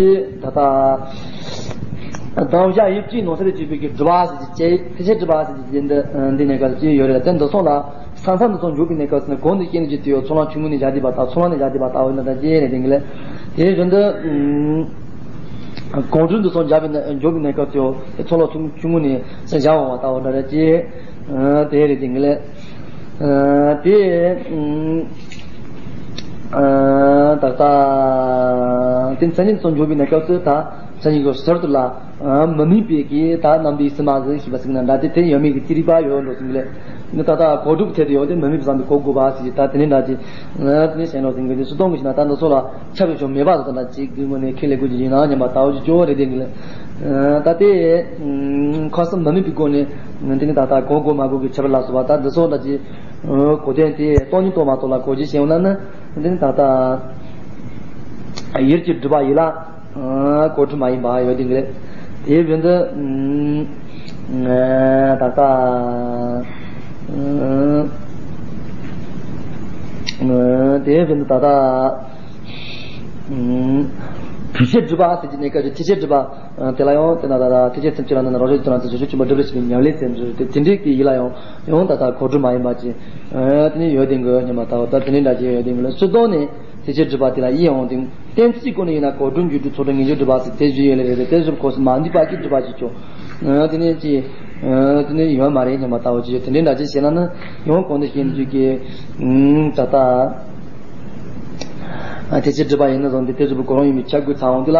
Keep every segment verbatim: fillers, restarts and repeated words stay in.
ད་ལྟ་དང་བཞག་ཡིབ་ཀྱི་ནོར་སྲིད་ཅེས་པའི་གི་སྒྲུབ་པ་ཟེར་གྱི་ཐེག་ཆེན་སྒྲུབ་པ་ཟེར་གྱི་འདི་འདི་ནས་ག་ཅི་ཡོད་རེད། དེ་འདི་སོང་ལ་ས་མཚམས་འདི་ཚོ་འཇོག་པའི་གནས་སྐབས་སུ་ནི་གོང་དུ་བཤད་ནས་ཀྱི་དུས་ཚོགས་ལམ་ཆུང་ངུ་ནས་བཞག་བསྡད་པ་དང་ཚོགས་ལམ་ནས་བཞག་བསྡད་པ་ལྟ་བུ་ན་ད་ཅི་རེད་དེ་འདི་ལས་དེ་བཞིན་དུ་གོང་དུ་འདི་ཚོ་འཇོག་པའི་གནས་འཇོག་པའི་གནས་སྐབས་སུ་ཚོགས་ལམ་ཆུང་ངུ་ནས་ས་བཞག་འོང་བ་ལྟ་བུ་ན་ད་ཅི་དེ་རེད་དེ་འདི་ལས། ཨ་དེ་ཨ་ད་ལྟ་དེ་མཚན་ཉིད་སོགས་འཇོག་པའི་གནས་སྐབས་སུ་ད་མཚན་ཉིད་ཀྱི་ཟུར་དུ་ལ་ཨ་མི་དམིགས་པའི་གི་ད་རྣམ་པའི་སེམས་མ་ཟིན་ཞེས་པ་ཟིན་ན་འདྲ། དེ་དེ་ཡོད་མེད་ཀྱི་ཅི་རིགས་པ་ཡོད་འགྲོ་ཟིན་གི་ལས་ནི་ད་ལྟ་གོ་སྒྲུབ་ཐད་དུ་ཡོད་དེ་མི་དམིགས་པ་བསམ་པའི་གོ་དགོས་པ་ཟེར་གྱི་ད་དེ་ནས་འདྲ་ཅི་ཨ་དེ་ནས་གཞན་འགྲོ་ཟིན་གི་དེ་སུ་གཏོང་གི་ཞིག་ན་ད་འདི་ཚོ་ལ་ཁྱབ་པའི་ཕྱོགས་མེད་པ་དང་ད་ཅིག་གི་ངོས་ནས་ཁས་ལེན་དགོས་ཀྱི་ཡིན་ན་སྙམ་པ་ལྟ་བུ་ཅིག་ཅོ་རེད་དེ་གི་ལས་ད་དེ་ཁ་སང་མི་དམིགས་པའི་སྒོ་ནས་དེ་ནི་ད་ལྟ་གོ་དགོས་མ་དགོས་ཀྱི་ཁྱད་པར་ལ་སོགས་པ་ད་འདི་ཚོ་འདྲ་ཅི། གོ་དོན་དེ་སྟོང་ཉིད་རྟོགས་མ་རྟོགས་ལ་གོ་རྒྱུ་ཞེས་ཡོང་ན་ནི་འདི་ནི་ད་ལྟ་ཡུལ་གྱི་སྒྲུབ་པ་ཡིན་ལ་གོ་སྒྲུབ་མ་ཡིན་པ་ཡོད་དེ་འདི་རེད། དེའི་བཞིན་དུ་ད་ལྟ་དེའི་བཞིན་དུ་ད་ལྟ་དེ་ཕྱིར་སྒྲུབ་པ་ཟེར་གྱི་གནས་སྐབས་ཀྱི་དེ་ཕྱིར་སྒྲུབ་པ། དེ་ལ་ཡང་དེ་ན་ད་ལྟ་ཐེག་ཆེན་ཐེམ་ཆེན་ལ་ནི་རང་བཞིན་དུ་ན་ཚེ་བྱང་ཆུབ་ཆེན་པོ་སྒྲུབ་རེས་བྱེད་པའི་ཉམས་ལེན་ཟེར་འདི་དེ་འདྲའི་གི་ཡིད་ལ་ཡང་ཡང་ད་ལྟ་གོ་སྒྲུབ་མ་ཡིན་པ་ཅི། དེ་ནི་ཡོད་དེ་འགོད་སྙམ་པ་ལྟ་བུ་ད་དེ་ནི་འདྲ་ཅི་ཡོད་དེ་འགོད་ལ་སྤྱི་དོན་ནི་ཐེག་ཆེན་སྒྲུབ་པ་དེ་ལ་ཡིད་འོང་དེ་གཏན་ཚིགས་སྒོ་ནས་ཡིན་ན་གོ་སྒྲུབ་འཇུག་སྒྲུབ་ཚོགས་སྒྲུབ་ངེས་འབྱུང་སྒྲུབ་པ་ཟེར་དེ་བཞི་ཡོད་ལེ་རེད་དེ་དེ་བཞི་གོ་སུ་མ་འདུས་པ་ཅི་སྒྲུབ་པ་ཅི་ཆོག་དེ་ནི་ཅི། དེ་ནི་ཡོད་མ་རེད་སྙམ་པ་ལྟ་བུ་ཅི་ཡོད་དེ་འདྲའི་འདྲ་ཅི་བྱས་ན་ནི་ཡང་གོང་དུ་བཤད་འཇུག་གི་ད་ལྟ། ཨ་དེ་ཕྱིར་སྒྲུབ་པ་ཡིན་ན་བཟུང་སྟེ་དེ་སྒྲུབ་པའི་གོ་རིམ་ཡིན་པའི་ཁྱབ་དགོས་ཚར་འོང་དུས་ལ།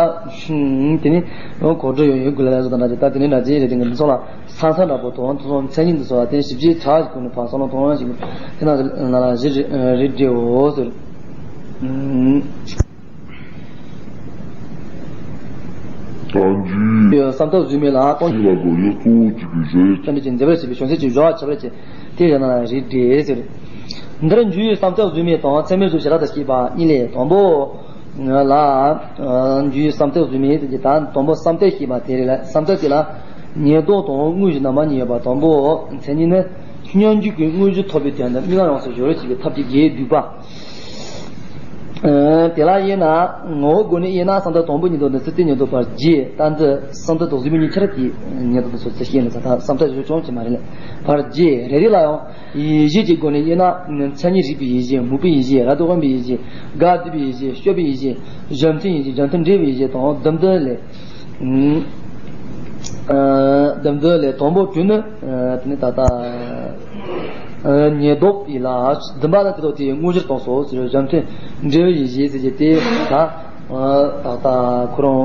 དེ་ནི་ཡང་གོ་སྒྲུབ་ཡོད་ཡོད་དགོས་ལ་ལ་བཟོ་དང་འདྲ་ཅི་ད་དེ་ནི་འདྲ་ཅི་རེད་དེ་ངེས་འདུན་སོགས་ལ་ས་མཚམས་འདྲ་པོ་དང་དུ་སོང་མཚན་ཉིད་འདི་སོགས་ལ་བརྟེན་ཞིབ་ཅིང་ཕྲ་ཞིག་དགོས་ནས་ཕར་སོང་ལ་དོང་ཞིག་དེ་ན་ལ་ལ་རི་རི་རི་འདྲེའོ་ཟེར། བསམ་ཐབས་རྫུས་མེད་ལ་སྟོང་ཉིད་ལ་བཟོ་ཡོད་གཙོ་བོ་གཅིག་གི་བཞི་ཡོད་ཀྱང་འདི་ཅན་མཛད་པར་བྱེད་པའི་བྱང་སེམས་ཀྱི་སྦྱོར་བ་ཁྱད་པར་ཅན། དེ་ཡང་ན་རིགས་འགྲེ་ཟེར། འདིར་འཇུག་ཡུལ་བསམ་གཏན་རྫུས་མེད་དང་ཚད་མེད་རྫུ་ཞེ་དྲག་ཏུ་སྐྱེས་པ་གཉིས་ལས་དང་པོ་ལ། འཇུག་ཡུལ་བསམ་གཏན་རྫུས་མེད་ཟེར་གྱི་ད་དང་པོ་བསམ་གཏན་ཞེས་པ་དེ་རེད་ལ་བསམ་གཏན་དེ་ལ་ཉེར་བསྡོགས་དང་དངོས་གཞི་རྣམ་པ་གཉིས་ཡོད་པ་དང་པོ་མཚན་ཉིད་ནི་སྙོམས་འཇུག་གི་དངོས་གཞི་ཐོབ་པའི་དོན་དུ་དམིགས་ལམ་ཡོངས་སུ་སྦྱོར་བར་བྱེད་པའི་ཐབས་ཀྱི་དགེ་བསྡུས་པ། དེ་ལ་དབྱེ་ན་ངོ་བོ་སྒོ་ནས་དབྱེ་ན་བསམ་གཏན་དང་པོ་ཉིད་དུ་ནི་ཚིག་སྟེ་ཉེར་བསྡོགས་པར་བརྒྱད་ད་འདི་བསམ་གཏན་དང་རྫུས་མེད་གཉིས་ཆར་གྱི་ཉེར་བསྡོགས་དུ་སོ་ཚིག་ཤེས་ནས་ད་བསམ་གཏན་བཞི་ཅུང་ཅི་མ་རེད་ལ་བར་བརྒྱད་རེ་རེ་ལ་ཡང་ཡིད་བྱེད་ཀྱི་སྒོ་ནས་དབྱེ་ན་མཚན་ཉིད་རིག་པའི་ཡིད་བྱེད་སྨུག་པའི་ཡིད་བྱེད་རབ་ཏུ་དབེན་པའི་ཡིད་བྱེད་དགག་བསྡུས་པའི་ཡིད་བྱེད་སྤྱོད་པའི་ཡིད་བྱེད་བྱམས་མཐུན་ཡིད་བྱེད་བྱམས་མཐུན་འབྲེལ་བའི་ཡིད་བྱེད་དང་བསྡུ་འདོད་ལས། བསྡུ་འདོད་ལས་དང་པོ་དྲུག་ནི་དེ་ནི་ད་ལྟ་ཉེར་བསྡོགས་ཡིན་ལ་བདུན་པ་ལ་དེ་དག་དེའི་དངོས་གཞིར་གཏོགས་སོ་ཟེར་བའི་བྱམས་མཐུན་འབྲེལ་བའི་ཡིད་བྱེད་ཟེར་གྱི་དེ་ད། ད་ལྟ་ཁོ་རང་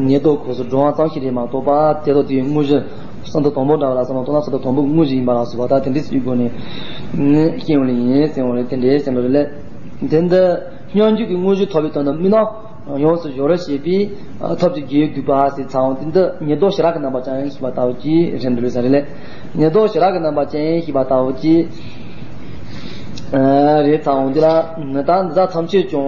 ཉེར་བསྡོགས་གོ་སོ་འགྲོ་བ་ཙམ་ཞིག་རེད་མ་གཏོགས་པ་དེ་དག་དེའི་དངོས་གཞི་བསམ་གཏན་དང་པོ་འདྲ་བ་ལ་བསམ་བློ་གཏོང་ན་བསམ་གཏན་དང་པོ་དངོས་གཞི་ཡིན་པ་ལ་སོགས་པ་ད་དེ་འདྲའི་སྲིད་སྒོ་ནས་ནི་སྐྱེ་བ་ལ་ཡིན་ཟེར་བ་རེད་དེ་འདྲའི་ཟེར་བ་རེད་ལས། དེ་འདི་སྙོམས་འཇུག་གི་དངོས་གཞི་ཐོབ་པའི་དོན་དུ་དམིགས་ལམ་ཡོངས་སུ་སྦྱོར་བར་བྱེད་པའི་ཐབས་ཀྱི་དགེ་བསྡུས་པ་ཟེར་ཚར་འོང་དེ་འདི་ཉེར་བསྡོགས་ཞེ་དྲག་གི་རྣམ་པ་ཅན་ཞེས་པ་ལྟ་བུ་ཅིག་རེད་འདུག་ལོས་ས་རེད་ལས། ཉེར་བསྡོགས་ཞེ་དྲག་གི་རྣམ་པ་ཅན་ཞེས་པ་ལྟ་བུ་ཅིག་རེད་ཚར་འོང་དེ་ལ་ད་འདི་དག་ཐམས་ཅད་ཀྱང་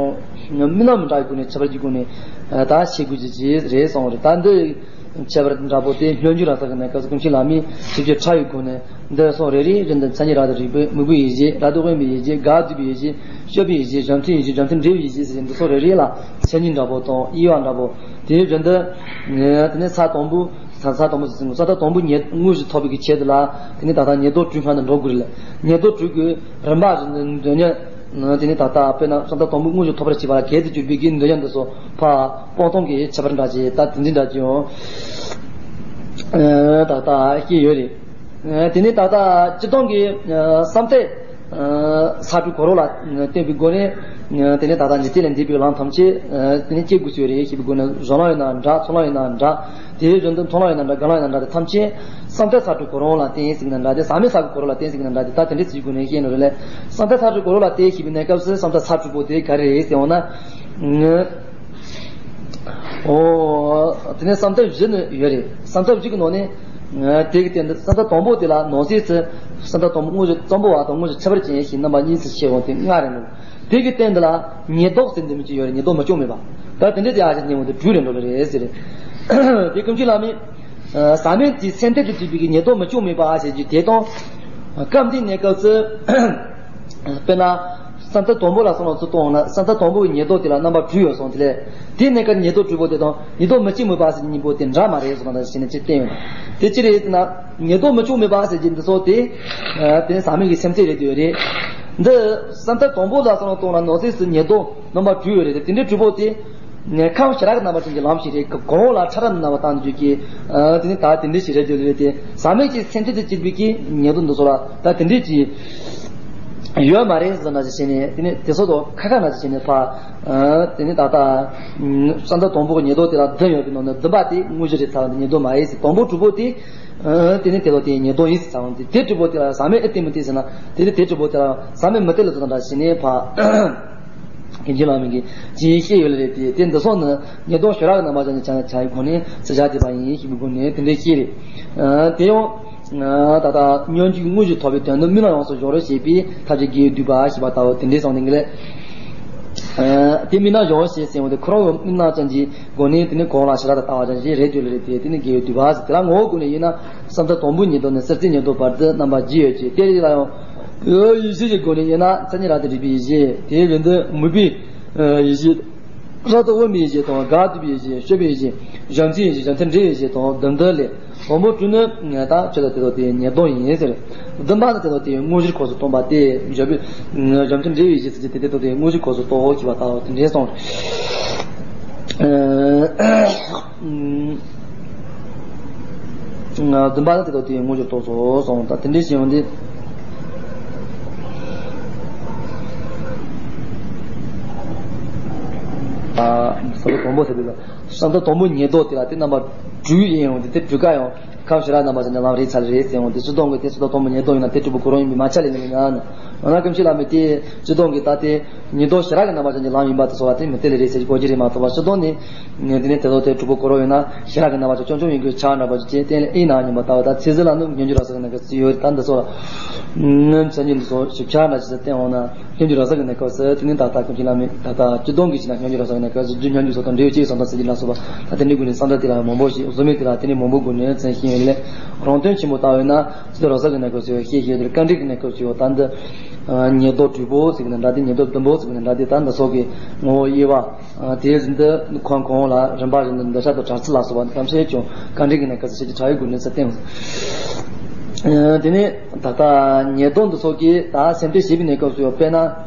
དམིགས་ལམ་མི་འདྲ་བའི་སྒོ་ནས་ཁྱད་པར་གྱི་སྒོ་ནས་ད་ཤེས་དགོས་ཀྱི་ཅིག་རེད་གསུངས་རེད། ད་འདི་ཁྱད་པར་འདྲ་པོ་དེ་སྙོམས་འཇུག་རང་ས་གི་གནས་སྐབས་སུ་ཀུན་མཁྱེན་བླ་མས་ཞིབ་ཆ་ཕྲ་བའི་སྒོ་ནས་འདི་སོགས་རེ་རེ་བཞིན་དུ་མཚན་ཉིད་རབ་ཏུ་རིག་པའི་སྨུག་པའི་ཡིད་བྱེད་རབ་ཏུ་དབེན་པའི་ཡིད་བྱེད་སྤྱོད་པའི་ཡིད་བྱེད་བྱམས་མཐུན་ཡིད་བྱེད་བྱམས་མཐུན་འབྲེལ་བའི་ཡིད་བྱེད་ཟེར་འདི་སོགས་རེ་རེ་ལ་མཚན་ཉིད་འདྲ་པོ་དང་དབྱེ་བ་འདྲ་པོ་དེ་བཞིན་དུ་དེ་ནས་ས་དང་པོ་ས་ས་དང་པོ་ཟེར་ས་མཐའ་དང་པོ་ཉེར་དངོས་གཞི་ཐོབ་པའི་གི་ཆེད་དུ་ལ་དེ་ནས་ད་ལྟ་ཉེར་བསྡོགས་དྲུག་སྔ་ནས་འགྲོ་དགོས་རེད་ལ་ཉེར་བསྡོགས་དྲུག་གི་རིམ་པ་བཞིན་དུ་འདོན་ཉེར། དེ་ནི་ད་ལྟ་དཔེར་ན་བསམ་གཏན་དང་པོ་དངོས་གཞི་ཐོབ་པར་བྱེད་པ་ལ་གལ་ཏེ་གྱུར་པའི་གི་འདོད་ཡོན་འདི་ཚོ་ཕར་སྤོང་སྟངས་ཀྱི་ཁྱད་པར་འདྲ་ཅིག་ད་དེ་འདྲ་འདྲ་ཅིག་ཡང་ད་ལྟ་སྐྱེས་ཡོད་རེད། དེ་ནི་ད་ལྟ་སྤྱིར་བཏང་གི་བསམ་གཏན་ས་དྲུག་གོ་རོ་ལ་བརྟེན་པའི་སྒོ་ནས་དེ་ནི་ད་ལྟ་འཇིག་རྟེན་ལས་འདས་པའི་ལམ་ཐམས་ཅད་དེ་ནི་སྐྱེ་དགོས་སུ་ཡོད་རེད་ཞེས་པའི་སྒོ་ནས་གཞན་ལམ་ཡིན་ན་འདྲ་ཚོགས་ལམ་ཡིན་ན་འདྲ། དེའི་བཞིན་དུ་མཐོང་ལམ་ཡིན་ན་འདྲ་སྒོམ་ལམ་ཡིན་ན་འདྲ་དེ་ཐམས་ཅད་བསམ་གཏན་ས་དྲུག་གོ་རོ་ལ་བརྟེན་ཟེར་གྱི་ན་འདྲ་དེ་ཟག་མེད་ས་དྲུག་གོ་རོ་ལ་བརྟེན་ཟེར་གྱི་ན་འདྲ་དེ་ད་དེ་འདྲའི་ཚིག་སྒོ་ནས་བཤད་ནོ་རེད་ལས། བསམ་གཏན་ས་དྲུག་གོ་རོ་ལ་བརྟེན་ཞེས་པའི་གནས་སྐབས་སུ་བསམ་གཏན་ས་དྲུག་པོ་དེ་ག་རེ་རེད་ཟེར་འོང་ན། ཨོ། དེ་ནས་བསམ་གཏན་བཞི་ནི་ཡོད་རེད། བསམ་གཏན་བཞི་གི་ནང་ནས། དེ་གི་སྟེང་དུ་བསམ་གཏན་དང་པོ་དེ་ལ་ནང་གསེས་སུ། བསམ་གཏན་དང་པོ་དངོས་གཞི་ཙམ་པོ་བ་དང་དངོས་གཞི་ཁྱད་པར་ཅན་ཞེས་རྣམ་པ་གཉིས་སུ་ཕྱེ་འོང་སྟེ་ལྔ་རེད་འདུག་དེ་གི་སྟེང་དུ་ལ་ཉེར་བསྡོགས་ཟེར་འདི་མི་གཅིག་ཡོད་རེད། ཉེར་བསྡོགས་མི་སྐྱོ་མེད་པ། ད་དེ་འདྲའི་དེ་ཨ་ཞེས་ཉེ་བོ་འདི་དྲུག་རེད་འགྲོ་ལེ་རེད་ཟེར། དེ་ཀུན་གྱི་ལ་མི། ཟག་མེད་དེའི་སེམས་གཏད་དུ་བྱས་པའི་གི་ཉེར་བསྡོགས་མི་སྐྱོ་མེད་པ་ཨ་ཞེས་ཀྱི་དེ་དང་། སྐབས་འདིའི་གནས་སྐབས་སུ། དཔེར་ན། བསམ་ལྡན་དང་པོ་ལ་བསམ་བློ་ཚུར་གཏོང་ན། བསམ་ལྡན་དང་པོ་གི་ཉེར་བསྡོགས་དེ་ལ་རྣམ་པ་དྲུག་ཡོད་གསུངས། དེ་ལས་དེའི་གནས་སྐབས་ཉེར་བསྡོགས་དྲུག་པོ་དེ་དང་ཉེར་བསྡོགས་མི་སྐྱེ་མུན་པ་ཟེར་གཉིས་པོ་དེ་འདྲ་མ་རེད་གསུངས་པ་ཞིག་ནས་ཅིག་བསྟན་ཡོད། དེ་ཅི་རེད་ཟེར་ན། ཉེར་བསྡོགས་མི་སྐྱེ་མུན་པ་ཟེར་གྱི་འདི་ཚོ་དེ་དེ་ནི་ཟག་མེད་ཀྱི་སེམས་ཚད་རེད་འདོད་རེད། འདི་བསམ་ལྡན་དང་པོ་ལ་བསམ་བློ་གཏོང་ན་ནང་གསེས་སུ་ཉེར་བསྡོགས་རྣམ་པ་དྲུག་ཡོད་རེད། དེ་འདྲའི་དྲུག་པོ་དེ་ཁམས་ཞི་རགས་ཀྱི་རྣམ་པ་ཅན་གྱི་ལམ་ཞིག་རེད། གོང་འོག་ལ་ཕྲ་རབ་རྣམ་པ་བཏང་འཇུག་གི། ཨ། དེ་ནི་ད་དེ་འདྲ་ཞིག་རེད་འདོད་རེད་དེ། ཟག་མེད་ཀྱི་སེམས་ཚད་དུ་གྱུར་པའི་གི་ཉེར་བསྡོགས་འདི་ཚོ་ལ་ད་དེ་འདྲ་ཅིག་ཡོད་མ་རེད་ཟེར་ན་ཅིག་བྱས་ནས། དེ་ནི་དེ་ཚོ་དང་ཁ་ཁ་ན་ཅིག་བྱས་ནས་ཕ། ཨ། དེ་ནི་ད་ལྟ་བསམ་ལྡན་དང་པོ་གི་ཉེར་བསྡོགས་དེ་ལ་བདུན་ཡོད་པའི་ནང་ནས་བདུན་པ་དེ་དངོས་གཞི་རེད་ཚར་བ་དེ་ཉེར་བསྡོགས་མ་ཡིན་ཟེར། དང་པོ་དྲུག་པོ་དེ། ཨ། དེ་ནི་དེ་དང་དེ་ཉེར་བསྡོགས་ཡིན་ཟེར་ཚར་བ་དེ། དེ་དྲུག་པོ་དེ་ལ་ཟག་མེད་ཨེ་བསྟན་མི་བསྟན་ཟེར་ན། དེ་ནི་དེ་དྲུག་པོ་དེ་ལ་ཟག་མེད་མི་བསྟན་ལ་དོ་དམ་འདྲ་བྱས་ནས་ཕ། ཀུན་མཁྱེན་བླ་མའི་གི་ཅིག་བཤད་ཡོད་ལེ་རེད་དེ། དེ་འདི་སོགས་ནི་ཉེར་བསྡོགས་ཞི་རགས་ཀྱི་རྣམ་པ་ཅན་གྱི་ཆ་ནས་ཆ་ཡི་སྒོ་ནས་ཚིག་བཞག་བསྡད་པ་ཡིན་ཞེས་པའི་སྒོ་ནས་དེ་འདྲའི་བཤད་རེད། ཨ། དེ་ཡང་ད་ལྟ་སྙོམས་འཇུག་དངོས་གཞི་ཐོབ་པའི་དོན་དུ་མི་སྣང་ཡོངས་སུ་སྦྱོང་རོལ་བྱེད་པའི་ཐབས་ཀྱི་དགེ་བའི་བསྡུས་པ་ཞེས་པ་ལྟ་བུ་དེ་འདྲའི་གསུངས་ཏེ་འདུག་ལེ། ཨ། དེ་མི་སྣང་སྦྱོང་བྱེད་ཟེར་བ་དེ་ཁོ་རང་གི་མི་སྣང་ཅན་གྱི་སྒོ་ནས། དེ་ནི་གོང་ལ་ཞི་རགས་དང་ལྟ་བ་ཅན་ཞིག་རེད་འདོད་ལེ་རེད་དེ། དེ་ནི་དགེ་བའི་བསྡུས་པ་ཟེར། དེ་ལ་ངོ་བོ་ཀུན་ནས་དབྱེ་ན། བསམ་ལྡན་དང་པོའི་ཉེར་བསྡོགས་ནས་གསལ་བྱེད་ཉེར་བསྡོགས་བར་དུ་རྣམ་པ་བཞི་ཡོད་ཅིང་། དེ་ལ་ཡང་ཡེ་ཤེས་ཀྱི་སྒོ་ནས་དབྱེ་ན། མཚན་ཉིད་རབ་ཏུ་རིག་པའི་ཡེ་ཤེས། དེའི་རིགས་འདི་མོས་པའི་ཡེ་ཤེས། རབ་ཏུ་དབེན་པའི་ཡེ་ཤེས་དང་། དགག་བསྡུ་བའི་ཡེ་ཤེས། དཔྱོད་པའི་ཡེ་ཤེས། གཞལ་མཚན་ཡེ་ཤེས། གཞལ་མཚན་འདྲེན་པའི་ཡེ་ཤེས་དང་བདུན་བདུན་ལས། དང་པོ་དྲུག་ནི་ད་ཆོས་དང་དེ་དག་དེའི་ཉེར་བསྡོགས་ཡིན་ཟེར། བདུན་པ་ནི་དེ་དག་དེའི་དངོས་གཞིར་གོ་སུ་སྟོན་པ་སྟེ། གཞལ་བའི་གཞལ་མཚན་འདྲེན་པའི་ཡེ་ཤེས་ཟེར་གྱི་དེ་དེ་དག་དེའི་དངོས་གཞིར་གོ་སུ་རྟོགས་ཞེས་པ་ལྟ་བུ་དེ་འདྲའི་གསུངས། བདུན་པ་ནི་དེ་དག་དེའི་དངོས་གཞིར་རྟོགས་སོ་གསུངས། ད་དེ་འདྲའི་ཞེས་པ་འདི། ཨ། ས་བོན་དང་པོ་ཟེར་དུས་ལ། བསམ་ལྡན་དང་པོ་ཉེར་བསྡོགས་དེ་ལ་དེ་རྣམ་པ་དྲུག་ཡིན་ཡང་དེ་དེ་དྲུག་ཀ་ཡང་ཁམས་ཞི་རགས་རྣམ་པ་ཅན་གྱི་ལམ་རེད་ཚར་རེད་ཟེར་ཡང་། དེ་སྤྱིར་བཏང་གི་དེ་བསམ་ལྡན་དང་པོ་ཉེར་བསྡོགས་ཡིན་ན་དེ་དྲུག་པོ་གོ་རང་ཡིན་པས་མ་ཁྱབ་ལེ་ལེ་མིན་ན། འོ་ན་ཀུན་མཁྱེན་བླ་མས་དེ་སྤྱིར་བཏང་གི་ད་དེ་ཉེར་བསྡོགས་ཞི་རགས་ཀྱི་རྣམ་པ་ཅན་གྱི་ལམ་ཡིན་པ་དེ་སོགས་ལ་དེ་མི་བསྟན་ལེ་རེད་ཟེར་གྱི་གོ་རྒྱུ་རེད་མ་གཏོགས་པ། སྤྱིར་བཏང་ནི་དེ་ནི་དེ་ཚོ་དེ་དྲུག་པོ་གོ་རང་ཡིན་ན་ཞི་རགས་ཀྱི་རྣམ་པ་ཅན་རྐྱང་རྐྱང་ཡིན་དགོས་ཆགས་འདྲ་པོ་ཅིག་བསྟན་ལེ་ཨེ་ན་ཡིན་པ་ལྟ་བུ། ད་ཚིག་ཟིན་ལ་ནི་སྙོམས་འཇུག་རང་སར་གྱི་གནས་སྐབས་སུ་ཡོད། ད་འདི་ཚོ་ལ་མཚན་ཉིད་འདི་ཚོ་ཞིབ་ཆ་འདྲ་ཞིག་བསྟན་འོང་ན། སྙོམས་འཇུག་རང་སར་གྱི་གནས་སྐབས་སུ་དེ་ནི་ད་ལྟ་ཀུན་མཁྱེན་བླ་མས་ད་ལྟ་སྤྱིར་བཏང་གི་ཕྱིར་ན་སྙོམས་འཇུག་རང་སར་གྱི་གནས་སྐབས་སུ་རྒྱུ་སྙོམས་འཇུག་སོགས་དང་འབྲས་བུ་སྐྱེ་བའི་བསམ་གཏན་ཟེར་གྱི་ལ་སོགས་པ། ད་དེ་འདྲའི་སྒོ་ནས་བསམ་གཏན་དེ་ལ་མང་པོ་ཞིག་གཟུགས་མེད་དེ་ལ་དེ་ནས་མང་པོ་སྒོ་ནས་མཚན་ཤེས་ཡོད་ལེ། རང་དོན་ཆེན་པོ་ལྟ་བས་ན་སྤྱིར་རང་སར་གྱི་གནས་སྐབས་སུ་ཡོད་ཤེས་ཤེས་དེར་དཀའ་འགྲེལ་གྱི་གནས་སྐབས་སུ་ཡོད། ད་འདི་ཉེར་བསྡོགས་དྲུག་པོ་ཟེར་གྱི་ནི་འདྲ་སྟེ། ཉེར་བསྡོགས་བདུན་པོ་ཟེར་གྱི་ནི་འདྲ་སྟེ། ད་འདི་སོགས་ཀྱི་ངོ་བོ་དབྱེ་བ། ཨ། དེའི་རིགས་འདི་ཁོང་གོང་ལ་རིམ་པ་བཞིན་དུ་འདོད་ཆགས་དང་བྲལ་ཚུལ་ལ་སོགས་པ་ཐམས་ཅད་ཀྱང་དཀའ་འགྲེལ་གྱི་གནས་སྐབས་སུ་ཞིབ་ཀྱི་ཕྲ་བའི་སྒོ་ནས་ཚུར་བསྟན། ཨ། དེ་ནས་ད་ལྟ་ཉེར་བསྡོགས་འདི་ཚོ་གིས་ད་སེམས་གཏད་བྱེད་པའི་གནས་སྐབས་སུ་ཡང་། དཔེར་ན་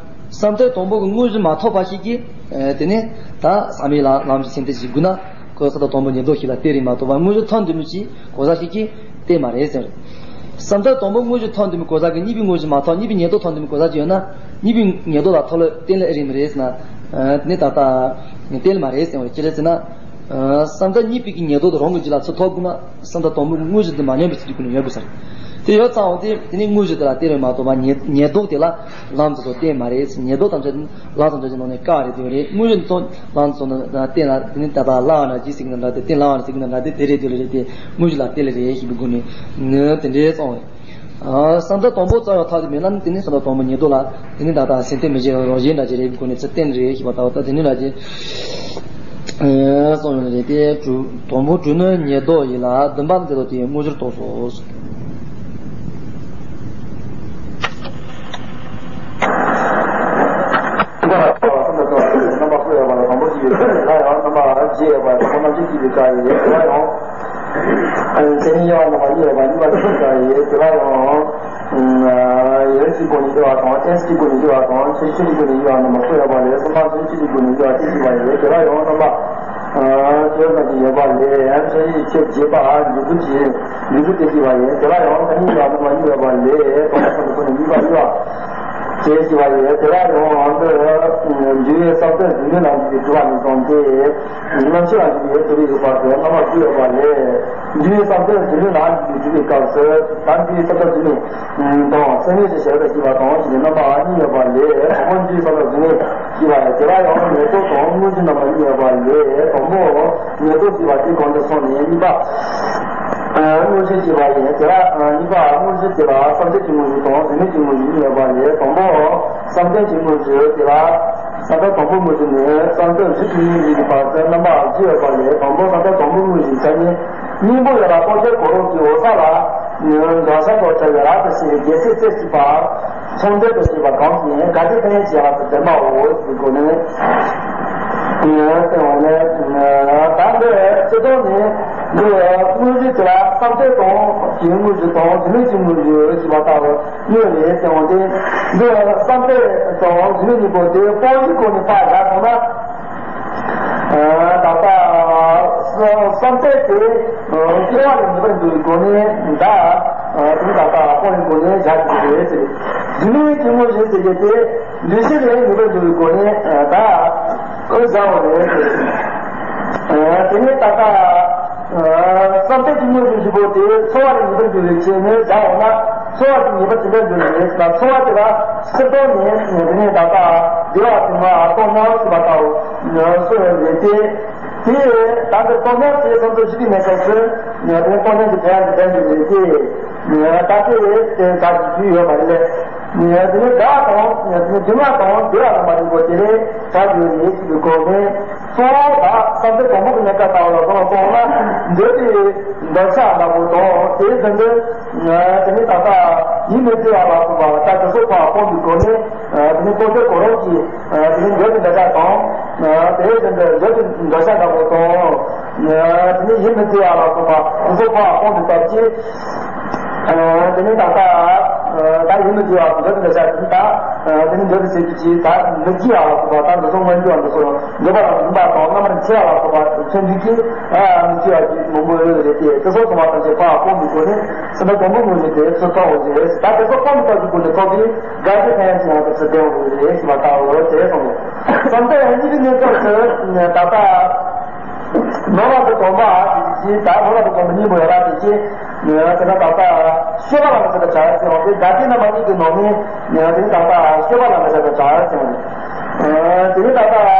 བསམ་གཏན་དང་པོ་གི་དངོས་གཞི་མ་ཐོབ་པ་ཞིག་གིས། ཨ། དེ་ནས་ད་ཟག་མེད་ལ་ལམ་གྱི་སེམས་གཏད་ཅིག་དགོས་ན། གོ་ས་དང་དང་པོ་ཉེར་བསྡོགས་ཤིག་ལ་གཏད་རིགས་མ་གཏོགས་པ། དངོས་གཞི་ཐོབ་འདོད་མི་ཞིག་གོ་ས་ཞིག་གིས་གཏད་མ་རེད་ཟེར། བསམ་གཏན་དང་པོ་དངོས་གཞི་ཐོབ་འདོད་མི་གོ་ས་གི་གཉིས་པའི་དངོས་གཞི་མ་ཐོབ། གཉིས་པའི་ཉེར་བསྡོགས་ཐོབ་འདོད་མི་གོ་ས་ཅིག་ཡོད་ན། གཉིས་པའི་ཉེར་བསྡོགས་ལ་ཐོབ་ལ་གཏད་ལ་ཨེ་རེད་མི་རེད་ཟེར་ན། ཨ། དེ་ནི་ད་ལྟ་གཏད་ལ་མ་རེད་ཟེར་བ་ཅི་རེད་ཟེར་ན། ཨ། བསམ་གཏན་གཉིས་པའི་གི་ཉེར་བསྡོགས་དེ་རང་གི་རྒྱུད་ལ་ཚུར་ཐོབ་དགོས་ན། བསམ་གཏན་དང་པོའི་དངོས་གཞི་དེ་མ་ཉམས་པའི་ཚུལ་གྱི་སྒོ་ནས་ཡོད་དགོས་ས་རེད། དེ་ཡོད་ཙང་དེ་དེ་ནི་དངོས་གཞི་དེ་ལ་གཏད་རེད་མ་གཏོགས་པ། ཉེར་ཉེར་བསྡོགས་དེ་ལ་ལམ་དེ་ཚོ་གཏད་མ་རེད། ཉེར་བསྡོགས་ཐམས་ཅད་ལམ་དང་འབྲས་བུ་ནང་ནས་བཀག་རེད་དེ་རེད། དངོས་གཞི་དེ་ཚོ་ལམ་དེ་ཚོ་ནི་གཏད་ལ་དེ་ནི་ད་ལྟ་བླ་བ་ན་ཅི་ཟེར་གྱི་ན་འདྲ་སྟེ། གཏད་བླ་བ་ན་ཟེར་གྱི་ན་འདྲ་སྟེ། དེ་རེད་དེ་རེད་དེ། དངོས་གཞི་ལ་གཏད་ལ་རེད་ཞེས་པའི་སྒོ་ནས་ནི་དེ་འདྲའི་གསུངས་རེད། ཨ། བསམ་གཏན་དང་པོ་རྩ་བ་ཐག་དེ་མེད་ན་ནི། དེ་ནི་བསམ་གཏན་དང་པོ་ཉེར་བསྡོགས་ལ་དེ་ནི་ད་ལྟ་སེམས་གཏད་མི་བྱེད་རང་བཞིན་འདྲ་ཅིག་རེད་པའི་སྒོ་ནས་ཚུར་བསྟན་རེད་ཞེས་པ་ལྟ་བུ། ད་དེ་ནི་འདྲ་ཅིག་ཨ། གསུངས་ཡོད་ནི་རེད་དེ། དྲུག་དང་པོ་དྲུག་ནི་ཉེར་བསྡོགས་ཡིན་ལ། བདུན་པ་ནི་དེ་དག་དེའི་དངོས་གཞིར་རྟོགས་སོ། རྣམ་པ་དྲུག་ཡོད་པ་ལ་དང་པོ་གཅིག་ཡོད་ན་ཡང་། རྣམ་པ་བཞི་ཡོད་པ་ལ་དང་པོ་རྣམ་བཞི་གཅིག་ཡོད་ཀ་ཡོད། དེ་ལ་ཡང་། མཚན་ཉིད་དབྱེ་བ་རྣམ་པ་གཉིས་ཡོད་པ་གཉིས་པ་གཅིག་ཡོད་ཀ་ཡོད། དེ་ལ་ཡང་། ཡུལ་གཅིག་སྒོ་ནས་དབྱེ་བ་དང་། རྟེན་གཅིག་སྒོ་ནས་དབྱེ་བ་དང་། ཆོས་ཅན་གཅིག་སྒོ་ནས་དབྱེ་བ་རྣམ་པ་དྲུག་ཡོད་པ་ལས། གསུམ་པ་མཚན་ཉིད་ཅན་གཅིག་སྒོ་ནས་དབྱེ་བ་གཅིག་ཡོད་པ་ཡོད། དེ་ལ་ཡང་རྣམ་པ། ཨ། ཆོས་རྣམས་ཀྱི་ཡོད་པ་ལས། ཡང་ཆོས་ཅན་ཆོས་བྱེད་པ་འཇུག་པའི་ཆོས་འཇུག་པའི་དབྱེ་བ་ཡོད། དེ་ལ་ཡང་མཚན་ཉིད་དབྱེ་བ་རྣམ་པ་གཉིས་ཡོད་པ་ལས། དང་པོ་ཁོ་ནས་གཉིས་པ་དབྱེ་བ་ཅན་ཞེས་པ་ཡོད། དེ་ལ་ཡང་འོག་ཏུ་འཇུག་པའི་བསམ་གཏན་གཟུགས་མེད་ལ་འཇུག་པའི་སྒྲུབ་པ་ནས་བཟུང་སྟེ། རྣམ་མཁྱེན་ལ་འཇུག་པའི་ཐོབ་པའི་རིགས་བར་དུ་རྣམ་པ་དྲུག་ཡོད་པ་ལས། འཇུག་པའི་བསམ་གཏན་གཟུགས་མེད་ལ་འཇུག་པའི་སྒྲུབ་པའི་སྐབས་སུ། ད་འཇུག་པའི་བསམ་གཏན་གཟུགས་མེད་དང་མཚན་མེད་ཅེས་བྱ་བའི་སྒྲུབ་པ་དང་ཞེས་རྣམ་པ་གཉིས་ཡོད་པ་ལས། དང་པོ་འཇུག་པའི་བསམ་གཏན་གཟུགས་མེད་ཞེས་པ་ཡོད། དེ་ལ་ཡང་ཉེར་བསྡོགས་དང་དངོས་གཞི་རྣམ་པ་གཉིས་ཡོད་པ་ལས། དང་པོ་ཉེར་བསྡོགས་ཞེས་པ་དེ་གོང་དུ་སོང་ནས། གཉིས་པ་དངོས་གཞི་ཞེས་པ་ཡིན། དེ་ལ་གཉིས་པ་དངོས་གཞི་དེ་ལ་བསམ་གཏན་གྱི་དངོས་གཞི་དང་གཟུགས་མེད་ཀྱི་དངོས་གཞི་གཉིས་ཡོད་པ་ལས། དང་པོ་བསམ་གཏན་གྱི་དངོས་གཞི་དེ་ལ། བསམ་གཏན་དང་པོའི་དངོས་གཞི་ནི་བསམ་གཏན་གཟུགས་ཀྱི་དངོས་གཞི་ཡིན་པར་ཐལ། རྣམ་པ་བཞི་ཡོད་པ་ལས། དང་པོ་བསམ་གཏན་དང་པོའི་དངོས་གཞི་མཚན་ཉིད་སྙིང་པོ་ཡོད་ལ། རྟོག་གེ་གོ་རོ་གི་འོད་གསལ་ལ་འདོད་ཆགས་དང་བྲལ་བའི་རབ་ཏུ་ཕྱེ་བའི་རྒྱལ་སྲས་རྩེ་གཅིག་པ། ཚོང་འབྲེལ་དུ་བྱེད་པ་གང་ཞིག་ཡིན། གལ་ཏེ་ཕན་ཡོན་ཅན་ལ་སོགས་བདེན་པའོ་ཞེས་གོ་ནས། ཡང་དེ་འོང་ནས་ད་འདི་སྤྱི་དོན་ནི་འདི་དངོས་གཞི་དེ་ལ་བསམ་གཏན་དང་གཞན་དངོས་གཞི་དང་རྫུན་མའི་གཅིག་དངོས་གཞི་ཞེས་པ་ལྟ་བུ་གཉིས་རེད། དེ་འོང་དེ་འདི་བསམ་གཏན་དང་རྫུན་མའི་གཉིས་པོ་དེ་སྤོང་བྱའི་སྒོ་ནས་ཕར་བཞག་སོང་ན། ད་ལྟ་བསམ་གཏན་དེ་སྐྱེ་བ་ལས་ངེས་པར་འབྱུང་བའི་སྒོ་ནས་ད་དེ་ད་ལྟ་སྤོང་བའི་སྒོ་ནས་བཞག་དགོས་རེད་ཟེར། རྫུན་མའི་གཅིག་དངོས་གཞི་ཟེར་གྱི་དེ་འདུས་བྱས་ལས་ངེས་པར་འབྱུང་བའི་སྒོ་ནས་ད་བཞག་པ་རེད་ཟེར། དེ་ནས་ད་ལྟ་བསམ་གཏན་གཅིག་དངོས་གཞི་བཞི་པོ་དེ་ཚོར་བ་ལས་ངེས་པར་འབྱུང་བའི་ཆོས་ནི་བཞག་འོང་ན། ཚོར་བ་དེ་ངེས་པར་དེ་འདྲ་འབྱུང་བ་རེད་ཟེར་ན། ཚོར་བ་དེ་ལ་སྤྱི་དོན་ནས་དེ་ནས་ད་ལྟ་བདེ་བ་དང་མ་སྟོང་ཉམས་ཞེས་པ་ལྟ་བུ་སོགས་ཡོད་རེད་དེ། དེ་ད་ལྟ་སྟོང་ཉམས་དེ་སོ་སོ་ཞིག་གི་གནས་སྐབས་སུ་དེ་སྟོང་ཉམས་ཀྱི་དོན་དེ་ལྡན་འདུག་རེད་དེ། ད་ལྟའི་དེ་ད་ཅིག་ཞུས་ཡོད་པ་རེད། དེ་ནས་དགྲ་དང་དེ་ནས་སྡུག་བསྔལ་དང་བདེ་བ་དང་མ་བདེ་བ་དེ་ལས་བྱ་རྒྱུ་རེད་ཅེས་པའི་སྒོ་ནས། གཙོ་བོ་ད་བསམ་གཏན་དང་པོ་གི་གནས་སྐབས་ལྟ་བུ་ལ་སོང་སོང་ན་འདོད་པའི་འདོད་ཆགས་འདྲ་པོ་དང་དེའི་རྒྱུ་འདི། དེ་ནས་ད་ལྟ་ཡིད་མི་བདེ་བ་ལ་སོགས་པ་ད་དེ་ཚོ་ཕར་སྤོང་བའི་སྒོ་ནས། དེ་ནས་སྟོང་ཉིད་གོ་རིམ་གྱི་དེ་ནས་འདོད་པའི་འདོད་ཆགས་དང་། དེའི་རྒྱུ་འདི་འདོད་པའི་འདོད་ཆགས་འདྲ་པོ་དང་། དེ་ནས་ཡིད་མི་བདེ་བ་ལ་སོགས་པ་དེ་ཚོ་ཕར་སྤོང་བའི་སྟབས་ཀྱིས། དེ་ནས་ད་ལྟ་ད་ཡིད་མི་བདེ་བ་དང་འདོད་པའི་འདོད་ཆགས་དེ་ནས་ད་དེ་ནས་འདོད་པའི་སེམས་ཀྱི་ད་མི་སྐྱེ་བ་ལ་སོགས་པ་ད་འདི་ཚོ་མངོན་གྱུར་བ་འདི་ཚོ་འདོད་པ་དང་འདུན་པ་དང་རྣམ་པར་འཚེ་བ་ལ་སོགས་པ་མཚོན་བྱེད་ཀྱི་མི་སྐྱེ་བ་ཞིག་མང་པོ་ཡོད་རེད་དེ། དེ་ཚོ་ཚང་མ་ཐམས་ཅད་ཕར་སྤོང་བའི་སྒོ་ནས་སེམས་པ་སྡོམ་པོ་ངོས་ནས་དེ་ཚོ་ཐོབ་འོང་ཟེར། ད་དེ་ཚོ་སྤོང་བའི་སྟབས་ཀྱི་སྒོ་ནས་ཐོབ་པའི་དགའ་སྐྱིད་ཕན་ཡོན་ཅན་ཡང་དེ་ཚོ་ལྡན་འོང་ཟེར་ཞེས་པ་ལྟ་བུ་དེ་གསུངས་ནས། བསམ་གཏན་གཉིས་པའི་གནས་སྐབས་སུ་ད་ལྟ་ནོར་བ་དང་སྡོམ་པ་ཞེས་ད་ནོར་བ་དང་སྡོམ་པ་གཉིས་པོ་ཡོད་ར་དེ་ཀྱི་དེ་ན་ད་ལྟ་སྤྱོད་པ་ལ་མི་ཚོད་པ་བྱ་ཟེར་བ་དེ་དགའ་སྐྱིད་རྣམ་པ་གཉིས་ཀྱི་ནང་ནས་དེ་ད་ལྟ་སྤྱོད་པ་ལ་མི་ཚོད་པ་བྱ་ཟེར་བ་རེད། དེ་ནི་ད་ལྟ་མ་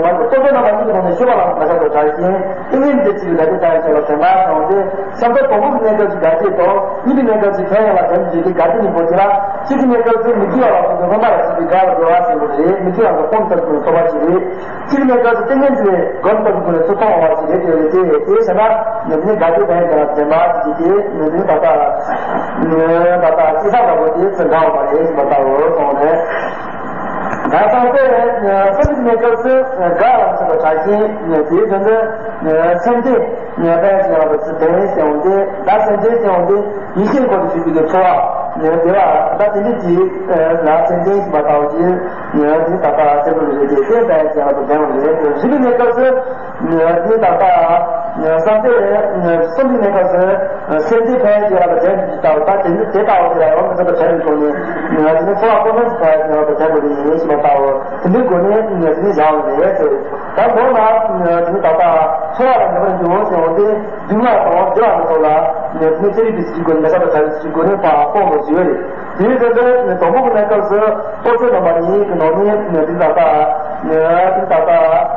གཏོགས་སྤྱོད་པ་རྣམ་པ་གཉིས་ཀྱི་ནང་ནས་སྤྱོད་པ་ལ་མི་ཚོད་པ་བྱ་ཞིང་ཏིང་ངེ་འཛིན་གཅིག་གི་དགའ་སྐྱིད་ཕན་ཡོན་ཅན་ལ་དོན་དག་དང་དེ། བསམ་གཏན་དང་པོ་གི་གནས་སྐབས་ཀྱི་དགའ་སྐྱིད་དང་། གཉིས་པའི་གནས་སྐབས་ཀྱི་ཕན་ཡོན་ལ་དོན་གྱི་དགའ་སྐྱིད་གཉིས་པོ་དེ་ལ་གཅིག་གི་གནས་སྐབས་སུ་མི་སྐྱེ་བ་ལ་སོགས་པའི་སྨོན་པ་ལ་སོགས་པའི་དགའ་བ་བདེ་བ་ཟེར་བ་རེད། མི་སྐྱེ་བ་ལ་སོགས་པའི་ཐོབ་པ་ཞིག་རེད། གཅིག་གི་གནས་སྐབས་སུ་ཏིང་ངེ་འཛིན་གྱི་སྒོམ་སྟོབས་ཀྱི་སྒོ་ནས་ཚུར་མཐོང་བ་ཞིག་རེད། དེ་རེད་དེ་དེ་བྱས་ན་ནི་དེ་ནི་དགའ་སྐྱིད་ཕན་ཡོན་ལ་དོན་པ་ཞིག་གིས་དེ་ནི་དེ་ནི་ད་ལྟ་ད་ལྟ་སྐྱེ་ས་འདྲ་པོ་དེ་ཚུར་འདྲ་བ་རེད་ཞེས་པ་ལྟ་བུར་སོང་ནས། ད་ལྟ་དེ་གསུམ་གྱི་གནས་སྐབས་སུ་དགའ་བ་ལ་སོགས་པ་བྱ་ཞིང་དེའི་དོན་དུ་སེམས་ལྡན། ཕན་ཡོན་ཅན་ལ་ཚུལ་ལྡན་ཟེར་འོང་སྟེ། ད་སེམས་ལྡན་ཟེར་འོང་སྟེ་ཡེ་ཤེས་འཁོར་དུ་ཞུགས་པའི་ཚོར་བ་བདེ་བ་ད་དེ་འདྲ་ཅིག་ལ་སེམས་ལྡན་ཞེས་པ་ལྟ་བུ་ཅིག་དེ་ད་ལྟ་སེམས་ལྡན་རེད་དེ་སེམས་ལྡན་ཟེར་བ་དང་ལྡན་པ་རེད། རིག་པའི་གནས་སྐབས་སུ་དེ་ད་ལྟ་བསམ་གཏན་གསུམ་གྱི་གནས་སྐབས་སུ་སེམས་ལྡན་ཕན་ཡོན་ཅན་ལ་ལྡན་པའི་ལྟ་བུ་ད་དེ་ནི་དེ་ལྟ་བུ་དེ་ལ་ཡང་མི་ཚོད་པ་བྱ་བའི་སྒོ་ནས་དེ་ནི་ཚོར་བ་ཀུན་སློང་གི་ཕན་ཡོན་ཅན་ལ་ལྡན་པ་རེད་ཞེས་པ་ལྟ་བུ་དེ་འདྲའི་སྒོ་ནས་དེ་ནི་བཞག་པ་རེད་ཟེར། ད་མདོར་ན་དེ་ནི་ད་ལྟ་ཚོར་བ་ལ་ངེས་པར་འབྱུང་ཟེར་བ་དེ་སྡུག་བསྔལ་དང་བདེ་བ་འདི་ཚོ་ལ་དེ་ནི་ཚེ་རིང་པའི་ཚུལ་གྱི་སྒོ་ནས་མི་ཚེ་ལ་བྱ་བའི་ཚུལ་གྱི་སྒོ་ནས་ཕར་སྤོང་དགོས་ཀྱི་ཡོད་རེད། དེའི་ཚེ་འདི་དང་པོ་གི་གནས་སྐབས་སུ་སྟོབས་ཆེན་རྣམ་པ་གཉིས་ཀྱི་ནང་ནས་དེ་ད་ལྟ་དེ་ད་ལྟ་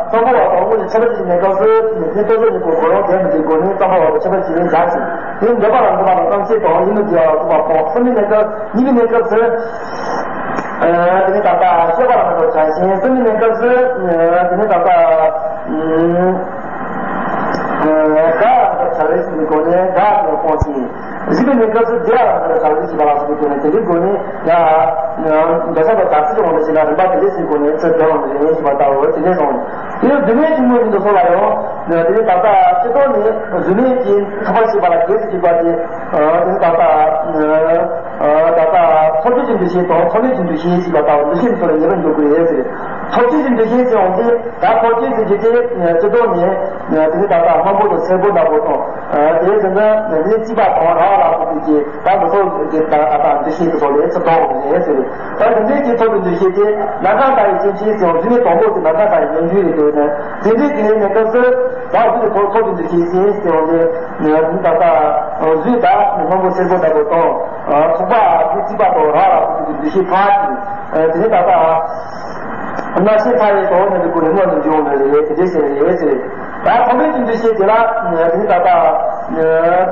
ཙམ་པ་བ་དང་པོ་ནས་ཁྱད་པར་གྱི་གནས་སྐབས་སུ་དེ་སྟོབས་ཆེན་གཉིས་པོ་གོ་རིམ་ལྡན་པའི་སྒོ་ནས་ཙམ་པ་བ་དང་ཁྱད་པར་གྱི་ལས་འགའ་ཞིག་དེ་འདོད་པ་ལ་འདུན་པ་དང་བསམ་ཤེས་དང་ཡིད་མི་བདེ་བ་ལ་སོགས་པ་སྤོང་། གསུམ་པའི་གནས་སྐབས་གཉིས་པའི་གནས་སྐབས་སུ། དེ་ནས་ད་ལྟ་སྤྱོད་པ་ལ་མི་ཚོད་པ་བྱ་ཞིང་། གསུམ་པའི་གནས་སྐབས་སུ་དེ་ནས་ད་ལྟ་དགའ་བ་ལ་མི་ཚོད་པ་བྱ་བའི་སྒོ་ནས་དགའ་བ་ལ་སྤོང་ཞིང་། བཞི་པའི་གནས་སྐབས་སུ་བདེ་བ་ལ་མི་ཚོད་པ་བྱ་བའི་སྒོ་ནས་དེ་འདྲའི་སྒོ་ནས་ཡང་འདོད་ཆགས་དང་བྲལ་ཚུལ་གྱི་དབང་དུ་བྱས་ན་རིམ་པ་དེ་འདྲའི་སྒོ་ནས་ཚུར་བདེ་བ་ལ་ཡེ་ཤེས་པ་ལྟ་བུ་དེ་འདྲའི་སོང་། དེ་ནས་རྫུན་མའི་གཅིག་དངོས་གཞི་འདི་ཚོ་ལ་ཡང་དེ་ནས་ད་ལྟ་སྤྱི་ལྡོག་ནས་རྫུན་མའི་གཅིག་ཐོབ་པར་བྱེད་པ་ལ་གལ་སྲིད་གཅིག་པ་དེ་དེ་ནས་ད་ལྟ། ད་ལྟ་ཐོབ་བྱའི་འདུ་ཤེས་དང་ཐོབ་མེད་ཀྱི་འདུ་ཤེས་ཞེས་པ་ལྟ་བུ་འདུ་ཤེས་ཚོ་ལ་ངེས་པར་འགྱུར་དགོས་ཡོད་ཟེར། ཐོབ་བྱའི་འདུ་ཤེས་ཟེར་འོང་དུས་ད་ཐོབ་བྱའི་ཟེར་གྱི་དེ་སྤྱི་ལྡོག་ནས་དེ་ནི་ད་ལྟ་སྔོན་པོ་དང་སེར་པོ་འདྲ་པོ་དང་དེའི་ཚེ་ན་དེ་ནི་སྐྱིད་པ་དང་ར་བ་ལ་སོགས་པའི་གི་ད་འདི་ཚོ་གི་ད་ལྟ་འདུ་ཤེས་དེ་ཚོ་ལས་ཚུར་ལྡོག་དགོས་ཡོད་ཟེར། ད་འདི་འདྲའི་གི་ཐོབ་པའི་འདུ་ཤེས་དེ་ནམ་མཁའ་ལྟ་བུའི་སེམས་ཅན་ཟེར་འོང་དུས་ནི་དང་པོ་དེ་ནམ་མཁའ་ལྟ་བུའི་ཉམས་འགྱུར་རེད་འདུག་ན་དེ་འདྲའི་གི་ནས་སྐབས་སུ་ད་འོ་དེ་ཐོབ་ཐོབ་པའི་འདུ་ཤེས་ཟེར་ཟེར་འོང་དུས་ད་ལྟ་གཟུགས་ད་སྔོན་པོ་སེར་པོ་འདྲ་པོ་དང་། ཚོགས་པ་དེ་གཅིག་པ་དང་རང་རང་སོ་སོ་གི་འདུ་ཤེས་ཕར་དེ་དེ་ནས་ད་ལྟ་རྣམ་ཤེས་མཐའ་ཡས་དང་ནི་འདི་ཀུན་ནས་སྔོན་དུ་འབྱུང་བ་རེད་དེ་འདྲ་ཞིག་རེད་ཟེར། ད་ཐོག་མའི་གི་འདུ་ཤེས་དེ་ལ་དེ་ནས་ད་ལྟ་དེ་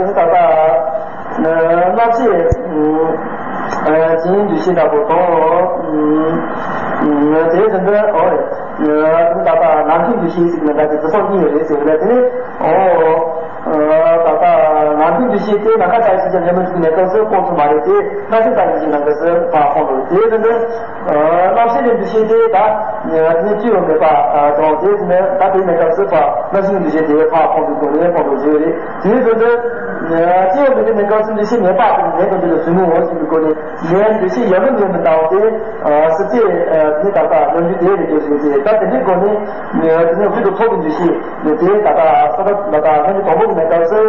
ནས་ད་ལྟ་རྣམ་ཤེས་ཀྱི་འདུ་ཤེས་འདྲ་པོ་དང་དེའི་དོན་དུ་ཨོ་དེ་ནས་ད་ལྟ་ནམ་མཁའི་འདུ་ཤེས་ཟེར་ནས་ད་དེ་དེ་སོགས་གཉིས་ཡོད་རེད་ཟེར་བ་ལ་དེ་ནས་ཨོ། ད་ལྟ་ང་ རང་བཞིན་འདུ་ཤེས་དེ་ནམ་མཁའ་ལྟ་བུའི་ཕྱིན་ཅི་མ་ལོག་གི་གནས་སྐབས་སུ་སྤོང་ཐུབ་མ་རེད་དེ། རྣམ་ཤེས་ལྟ་བུའི་ཕྱིན་ཅི་གནས་སྐབས་སུ་ཕར་སྤོང་ཐུབ་རེད། དེ་ཡིན་དུས། རྣམ་ཤེས་ཀྱི་འདུ་ཤེས་དེ་ད་ནི་སྤྱི་ཡོད་མེད་པ་དང་། དེ་ནི་ད་དེའི་གནས་སྐབས་སུ་ཕར་རྣམ་ཤེས་ཀྱི་འདུ་ཤེས་དེ་ཕར་སྤོང་ཐུབ་དགོས་ནས་སྤོང་ཐུབ་བྱེད་ཀྱི་རེད། དེ་ཡིན་དུས། སྤྱི་ཡོད་མེད་པའི་གནས་སྐབས་སུ་འདུ་ཤེས་མེད་པ་དེ་ནི་མེད་དོ་འདི་ལ་གཟུགས་མེད་འོང་ཞེས་པའི་སྒོ་ནས། ངའི་འདུ་ཤེས་ཡོད་མིན་མེད་མིན་ལྟ་བུ་དེ། སྲིད་རྩེ་ནི་ད་ལྟ་སྙོམས་འཇུག་དེ་རེད་འདུག་ཟེར་ཏེ། ད་དེ་འདྲའི་སྒོ་ནས་དེ་ནས་དབུས་སུ་ཐོབ་པའི་འདུ་ཤེས་དེ་ད་ལྟ་ས་ད་ལྟ་སྙོམས་འཇུག་དང་པོ་གི་གནས་སྐབས་སུ།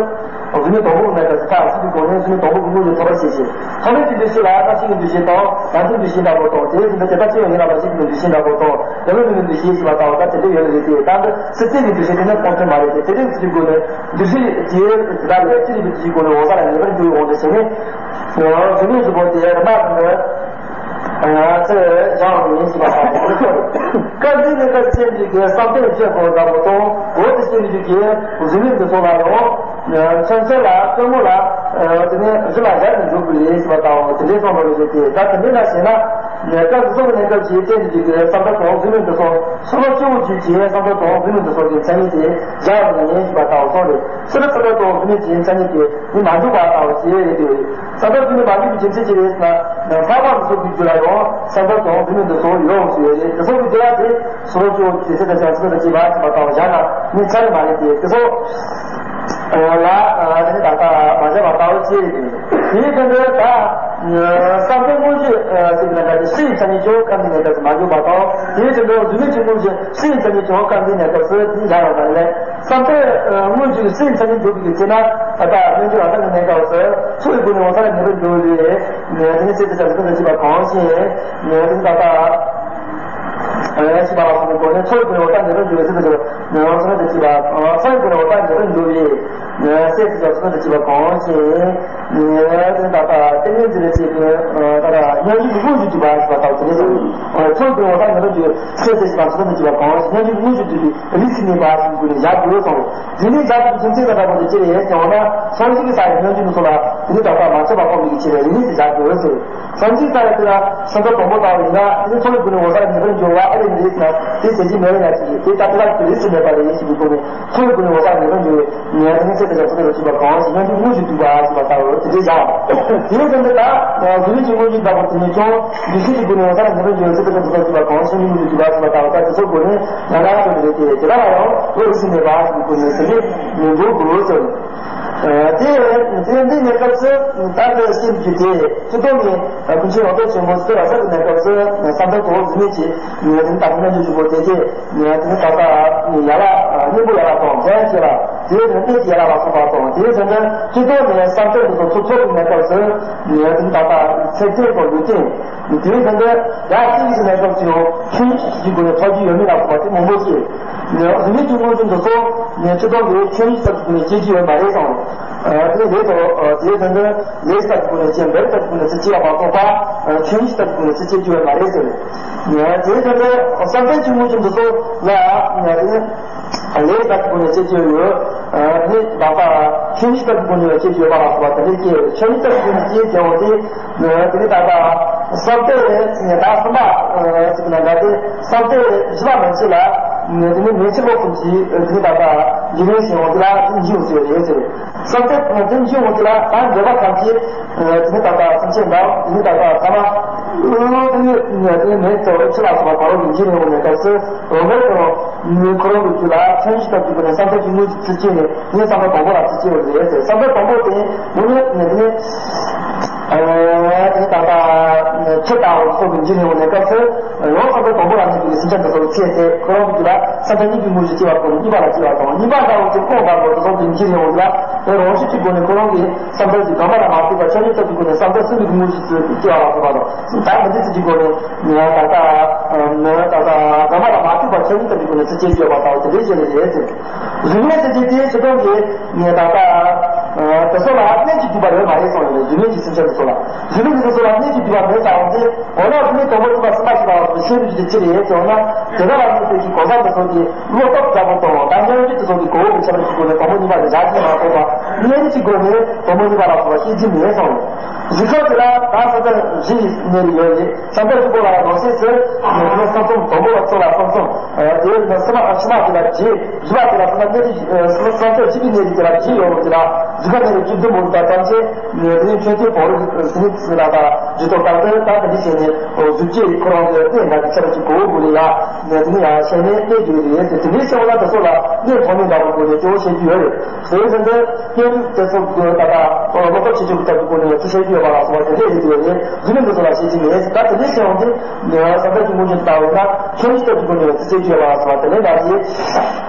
གཟུགས་མེད་དང་པོ་གི་གནས་སྐབས་སུ་ད་སྲིད་པའི་སྒོ་ནས་གཟུགས་མེད་དང་པོ་གི་དངོས་གཞི་ཐོབ་པར་བྱེད་ཅིང་། ཐོབ་པའི་འདུ་ཤེས་ལ་རྣམ་ཤེས་ཀྱི་འདུ་ཤེས་དང་རང་བཞིན་འདུ་ཤེས་འདྲ་པོ་དང་། དེའི་རྒྱུ་མཚན་དེ་དག་སྤྱི་ཡོད་ཡིན་ལ་མ་ཤེས་ཀྱི་འདུ་ཤེས་འདྲ་པོ་དང་། ཡོད་མིན་མེད་མིན་འདུ་ཤེས་ཞེས་པ་ལྟ་བུ་ད་དེ་འདྲ་ཡོད་རེད་དེ། ད་འདི་སྲིད་རྩེ་གི་འདུ་ཤེས་དེ་ནི་སྤོང་ཐུབ་མ་རེད་དེ། དེ་རིགས་སྲིད་པའི་སྒོ་ནས། འདུ་ཤེས་དེ་དེ་དག་ལས་ཅི་རིགས་པའི་འདུ་ཤེས་སྒོ་ནས་འོད་གསལ་ལ་ངེས་པར་འགྱུར་འོང་དུ་བྱས་ནས། གཟུགས་མེད་གཟུགས་པོ་དེ་རིམ་པ་བཞིན་དུ། ཚེ་སྦྱང་བ་ཡིན་ཞེས་པ་དང་། སྐབས་འདིའི་གནས་སྐབས་སུ་སྐྱེ་འཇིག་གི་བསམ་གཏན་བཅས་པོ་ལྟ་བུ་དང་། འོག་ཏུ་སྐྱེ་འཇིག་གི་གཟུགས་མེད་འདུ་སོགས་ལ་ཡང་། མཚོན་བྱེད་ལ་སྐུ་ངོ་ལ། དེ་ནས་གཞི་ལ་སྦྱར་ནས་འཇོག་དགོས་རེད་ཞེས་པ་ལྟ་བུ་དེ་འདྲའི་གསུངས་པ་རེད་དེ། ད་དེ་འདྲ་ན་ཞེ་ན། སྐབས་འདི་ཚོ་གི་གནས་སྐབས་ཀྱི་སྐྱེ་འཇིག་གི་བསམ་གཏན་དང་གཟུགས་མེད་འདུ་སོགས་ཕྱོགས་བཅུ་བོ་བརྒྱུད་ཀྱི་བསམ་གཏན་དང་གཟུགས་མེད་འདུ་སོགས་ཀྱི་མཚན་ཉིད་དེ་སྦྱར་བ་ཡིན་ཞེས་པ་ལྟ་བུ་གསུངས་རེད། སྤྱིར་བསམ་གཏན་དང་གཟུགས་མེད་ཀྱི་མཚན་ཉིད་དེ་ནི་མ་འཇོག་པ་ལྟ་བུ་ཞེས་རེད་དེ། བསམ་གཏན་དེ་ནི་མ་འཇོག་པའི་རྒྱུ་མཚན་ཅི་རེད་ཟེར་ན། ལྷག་པར་དུ་སོགས་པའི་རྒྱུ་ལ་ཡང་བསམ་གཏན་དང་གཟུགས་མེད་འདུ་སོགས་ཡོད་འོང་ཞེས་རེད། དེ་སོགས་ཀྱི་རྒྱུ་ལ་དེ་སོགས་ཀྱི་འོག་གི་ཚེ་དང་བྱ་ཚེ་དང་བཅས་པ་ཞེས་པ་ལྟ་བུ་སྦྱར་ན་ནི་ཚར་རེ་མ་རེད་དེ། དེ་སོགས་ལ་དེ་ནི་ད་ལྟ་མ་བྱས་པ་ལྟ་བུ་ཞེས་རེད་དེ། དེའི་དོན་དུ་ད། བསམ་གཏན་དངོས་གཞི་ཟེར་གྱི་ན་འདྲ་སྟེ། སྤྱི་ཡི་མཚན་ཉིད་ཀྱང་སྐབས་འདིའི་གནས་སྐབས་སུ་མ་འཇོག་པ་དང་། དེའི་དོན་དུ་གཟུགས་མེད་ཀྱི་དངོས་གཞི་སྤྱི་ཡི་མཚན་ཉིད་ཀྱང་སྐབས་འདིའི་གནས་སྐབས་སུ་དེའི་ལ་ཡང་ན་ལས། བསམ་གཏན་དངོས་གཞི་སྤྱི་ཡི་མཚན་ཉིད་འཇོག་པའི་ཚེ་ན། ད་ལྟ་སྙོམས་འཇུག་རང་མཚན་གྱི་གནས་སྐབས་སུ་ཚོགས་ཀྱི་སྒོ་ནས་འོད་གསལ་ལ་ངེས་པར་འགྱུར་བའི། དེ་ནི་སྲིད་རྩེ་བྱ་ཚེ་དང་བཅས་པ་གང་ཞིག་དེ་ནི་ད་ལྟ། ཞེས་པ་ལ་སོགས་པའི་སྒོ་ནས་ཚོགས་ཀྱི་སྒོ་ནས་འོད་གསལ་ངེས་པར་འགྱུར་བའི་ཚེ་དང་བཅས་པ། ཚོགས་ཀྱི་སྒོ་ནས་འོད་གསལ་ངེས་པར་འགྱུར་བའི། སྲིད་རྩེ་བྱ་ཚེ་དང་བཅས་པ་གང་ཞིག་དེ་ནི་ད་ལྟ་ཏིང་ངེ་འཛིན་ལ་བྱེད་པའི་ད་ལྟ་སྙོམས་འཇུག་གི་དངོས་གཞི་སྒྲུབ་པ་ཞེས་པ་ལྟ་བུ་དེ་ནི། ཚོགས་ཀྱི་སྒོ་ནས་འོད་གསལ་ངེས་པར་འགྱུར་བའི་སྲིད་རྩེ་བྱ་ཚེ་དང་བཅས་པ་གང་ཞིག་སྙོམས་འཇུག་གི་དངོས་གཞི་སྒྲུབ་པའི་རིགས་སུ་གནས་པ་ཞིག་གི་སྒོ་ནས་བཞག་དགོས་སོང་། རིགས་ནི་བཞག་པའི་རྒྱུ་མཚན་ལ་ལྟ་བུ་དེ་ཅི་རེད་ཟེར་བ་ན། སངས་རྒྱས་ཀྱི་ས་ཡི་སྙོམས་འཇུག་ནི་སོགས་ལ་དེ་ནི་ད་ལྟ་མ་ཁྱབ་པ་སྤོང་བའི་ཕྱིར་རིགས་ནི་དེ་བཞག་དགོས་ཟེར། སངས་རྒྱས་ས་ཡི་དེ་ལ་བསམ་གཏན་དང་པོ་ལྟ་བུ་ཡིན་ན། དེ་ནི་ཚོགས་ཀྱི་སྒོ་ནས་འོད་གསལ་ངེས་པར་འགྱུར་བ་ཨེ་རེད་མི་རེད་ཟེར་ན། དེ་བྱེད་ཀྱི་མེད་ལ་ཡ་ཅིག་རེད། དེ་ལྟ་དེ་ལ་དེ་རིགས་སུ་མེད་པ་རེད་ཞེས་པའི་སྒོ་ནས། ཚོགས་ཀྱི་སྒོ་ནས་འོད་གསལ་ངེས་པར་འགྱུར་བའི་ངེས་དེ་ནི་ཚེ་དང་བྱ་ཚེ་དང་བཅས་པ་གང་ཞིག་སྙོམས་འཇུག་དངོས་གཞི་སྒྲུབ་པ་ཞེས་པ་ལྟ་བུ་དེ་འདྲའི་བཞག་དེའི་དོན་དུ་ད་གཟུགས་མེད་ཀྱི་དངོས་གཞི་ལྟ་བུ་དེ་ནི་ཀྱང་འདུ་ཤེས་ཀྱི་སྒོ་ནས་འོད་གསལ་ངེས་པར་འགྱུར་བའི་ཚེ་དང་བྱ་ཚེ་དང་བཅས་པ་གང་ཞིག་སྙོམས་འཇུག་དངོས་གཞི་སྒྲུབ་པ་ཞེས་པ་ལྟ་བུ་ད་དེ་ཚོའི་སྒོ་ནས་ཡང་དག་སྟོན་པ་རེད་དེ། དེ་དག་ལ་ཡང་འོད་རིགས་སུ་མེད་པ་ཞེས་པའི་སྒོ་ནས་དེ་འདྲའི་ངེས་འགྲོ་དགོས་ཟེར། དེ་དེ་འདི་གནས་སྐབས་སུ་ད་ལྟ་སེམས་ཀྱི་དེ་སྤྱི་ལྡོག་ནས་ཀུན་མཁྱེན་འོད་དཔག་ཆེན་པོ་སུ་ར་ས་ཀྱི་གནས་སྐབས་སུ་བསམ་གཏན་དང་གཟུགས་མེད་ཀྱི་ངེས་དེ་ནི་ད་ལྟ་སྙོམས་འཇུག་ཆེན་པོ་དེ་དེ། དེ་ནི་ད་ལྟ་ཡན་ལག་སྙིང་པོ་ཡན་ལག་དང་། དེ་ཡང་ཞེས་ལ་དེའི་དོན་གནད་ཀྱི་ཡན་ལག་ལ་སོགས་པ་དང་། དེའི་དོན་དུ་སྤྱི་ལྡོག་ནས་བསམ་གཏན་དུ་ཚོགས་ཚོགས་ཀྱི་གནས་སྐབས་སུ་ངེས་དེ་ནི་ད་ལྟ་ཚད་ལྡན་དང་ལུས་རྟེན། དེའི་དོན་དུ་ཡང་སྤྱི་ཡི་གནས་སྐབས་སུ་ཡང་ཆོས་ཉིད་ཀྱི་སྒོ་ནས་ཐོབ་རྒྱུ་ཡོད་མེད་ལ་སོགས་པ་དེ་མང་པོ་ཞིག་གཟུགས་མེད་ཀྱི་དངོས་གཞི་འདི་ཚོ་ནས་སྤྱི་ལྡོག་གི་ཆོས་ཉིད་ལྟར་གྱི་སྒོ་ནས་སྐྱེ་རྒྱུ་ཡོད་མ་རེད་དང་། དེ་རེད་དོ། དེའི་དོན་དུ་ལས་ལྟར་གྱི་སྒོ་ནས་སྐྱེ། འབྲས་ལྟར་གྱི་སྒོ་ནས་ཚུར་སྐྱེ་བ་མ་གཏོགས་པ། ཆོས་ཉིད་ལྟར་གྱི་སྒོ་ནས་ཚུར་སྐྱེ་རྒྱུ་ཡོད་མ་རེད་ཟེར། དེའི་དོན་དུ་བསམ་གཏན་གྱི་དངོས་གཞི་འདི་ཚོ་ལ་ལས་ལྟར་གྱི་སྒོ་ནས་སྐྱེ་རྒྱུ་ཡོད། ནི་ད་ལྟ་ཆོས་ཉིད་ལྟར་གྱི་སྒོ་ནས་སྐྱེ་རྒྱུ་ཡོད་པ་ལ་སོགས་པ་དེ་འདྲའི་སྐྱེ། ཆོས་ཉིད་ལྟར་གྱི་སྒོ་ནས་སྐྱེ་ཟེར་བ་དེ། དེ་ནི་ད་ལྟ་བསམ་གཏན་ད་གསུམ་པ་ཟེར་གྱི་ན་འདྲ་སྟེ། བསམ་གཏན་བཞི་པ་མན་ཆད་ལ་དེ་ནི་མན་ཆད་ལོག་གསུམ་གྱི་དེ་ནི་ད་ལྟ་འཇིག་རྟེན་ཞེས་པ་དེ་ལ་འཇིག་ཡོང་ཟེར་རེད་ཟེར། བསམ་གཏན་དེ་འཇིག་ཡོང་དེ་ལ་ད་འདོད་པ་ཐམས་ཅད་དེ་ནི་ད་ལྟ་སེམས་ཅན་དང་། དེ་ནི་ད་ལྟ་ཐ་མ་དེ་ནི་དེ་ནི་མེད་དོ་ཆུ་ལ་སོགས་པ་བར་དུ་འཇིག་རྟེན་ཡོང་བའི་སྐབས་སུ་འོ་མེད་དོ། ཁོ་རང་གི་རྒྱུད་ལ་ཆོས་ཉིད་ལྟར་གྱི་སྒོ་ནས་བསམ་གཏན་གྱི་དངོས་གཞི་ཚུར་སྐྱེས་ནས། ངས་བསམ་གཏན་དང་པོ་ལ་ཚུར་སྐྱེས་པ་རེད་ཟེར། བསམ་གཏན་དང་པོ་དེ་དངོས་གནས་ནས་དེ་ནི། དེ་ནི་ད་ལྟ་ཆུ་ལྟ་བུ་སོགས་ཀྱི་འཇིག་རྟེན་ཡོང་བའི་སྐབས་སུ། ཡང་བསམ་གཏན་དང་པོ་ལ་གནས་པའི་སེམས་ཅན་དེ་ཚོ་ཚེ་སྟེ། ཁོ་རང་གི་རྒྱུད་ལ་བསམ་གཏན་གཉིས་ཀྱི་དངོས་གཞི་སྐྱེ་བ་ཁོ་ནས་གཉིས་པ་ལ་སྐྱེ་བ་དང་། གཉིས་པ་ལྟ་བུ་དེ་སྤོང་བར་དགོས་དེ་ཚོ་དེ་འཇིག་རྟེན་ཡོང་བ་ལ། དེ་རང་བཞིན་གྱི་སྒོ་ནས་ཁོ་རང་གི་བསམ་གཏན་གྱི་དགོངས་པ་ལ་མ་ལྟོས་པར་ཆོས་ཉིད་ལྟར་གྱི་སྒོ་ནས་བསམ་གཏན་གསུམ་པའི་དངོས་གཞི་སྐྱེ་བ་ལ་སོགས་པ་དང་། ད་འདི་ཚོ་གི་སྒོ་ནས་ད་ལྟ་ད་ལྟ་དགོངས་པ་ལ་མ་ལྟོས་པར་ཆོས་ཉིད་ལྟར་གྱི་སྒོ་ནས་ཚུར་སྐྱེ་བ་ལྟ་བུ་དེ་འདྲའི་བྱས་ནས་རེད་ཟེར། གཟུགས་མེད་ཟེར་རྒྱུ་དེ་སྤྱི་ལྡོག་གི་ངས་ད་ལྟ་དེ་ཚོ་ལ་གནས་ཀྱི་སྡུད་པ་ཡོད་མ་རེད་གསུངས་ཡོད་རེད། གཟུགས་མེད་ཀྱི་སེམས་ཅན་དེ་ཚོ་ལ། གཟུགས་མེད་ཀྱི་དེ་ཚོ་ལ་གནས་ཀྱི་སྡུད་པ་མེད་ཙང་དེ། འོ་ན་གཟུགས་མེད་དང་པོ་གསུམ་པ་གསུམ་པ་ཞིག་ལ་བཤད་རྒྱུ་དེ་ཅི་རེད་ཟེར་ན། དེ་དག་ལ་གནས་པའི་གི་གོ་ས་དེ་ཚོ་གི་བློ་སྟོབས་འདྲ་པོ་དང་། ད་སྙན་བརྒྱུད་དེ་ཚོ་གི་གོ་བོ་གི་ཆ་ལ་གི་སྒོ་ནས་དང་པོ་གཉིས་པ་དེ་བཞག་གི་མ་གཏོགས་པ། གནས་རིགས་ཀྱི་སྒོ་ནས་དང་པོ་གཉིས་པ་ལ་སོགས་པ་བཤད་རྒྱུ་མེད་གསུངས་ཡོད། གཞི་ཁྱོན་དེ་ལ་ད་ས་ཆ་བཞི་ཡི་གནས་རིགས་ཡོད་རེད། བསམ་གཏན་བཞི་པོ་ལ་ཡང་ནང་གསེས་སུ་ཡང་གསུམ་གསུམ། དང་པོ་ལ་ཚོགས་ལ་གསུམ་གསུམ། དེ་ཡང་ཕྱི་མ་ཕྱི་མ་དེ་ལ་བརྒྱད། བཞི་པ་དེ་ལ་ས་ཆ་གནས་རིགས་ས་ཆ་བཞི་པའི་གནས་རིགས་དེ་ལ་བརྒྱད་ཡོད་རེད། དེ་ལ་ གཟུགས་ཁམས་ནས་བཅུ་བདུན་པོ་དང་ཐམས་ཅད་ནས་དེ་ནས་མཆོད་རྟེན་བོར་ཟིན་ཟིན་ལ་དང་ཇུས་གཏོགས་དང་དེ་དང་དེ་འདྲ་བྱས་ནས་གཟུགས་ཀྱི་ཁོ་རང་གི་གནས་འདྲ་གི་ཆ་ར་ཅིག་གོ་བོ་དགོས་ལ་ཡ་ནས་དེ་ནས་ཡང་བཤད་ནས་གནས་དགོས་རེད་ཟེར། དེ་འདྲའི་སེམས་ལ་དེ་ཚོ་ལ་གནས་ཐོག་མའི་འདྲ་བོ་དགོས་ནས་སྐྱོ་བོ་བཤད་རྒྱུ་ཡོད་རེད་ཟེར་ཟིན་ཏེ། སྐྱེས་བུ་དེ་ཚོ་གི་ད་ལྟ་ལོ་ཏོག་ཆེ་ཆུང་གི་སྟབས་ཀྱི་སྒོ་ནས་ཅི་བཤད་རྒྱུ་ཡོད་པ་ལ་སོགས་པ་དེ་འདྲས་ཡིན་དུས་རེད། རྒྱུ་མེད་འདི་ཚོ་ལ་བཤད་རྒྱུ་མེད། ད་དེ་འདྲས་བཤད་འོང་དུས་ནས་བསམ་པ་གྱི་དངོས་གཞི་ལྟ་བས་ན་ཁྱེད་ཀྱི་སྟབས་ཀྱི་སྒོ་ནས་ཅི་བཤད་རྒྱུ་ཡོད་པ་ལ་སོགས་པ་དེ་འདྲས་འདྲ་ཞིག་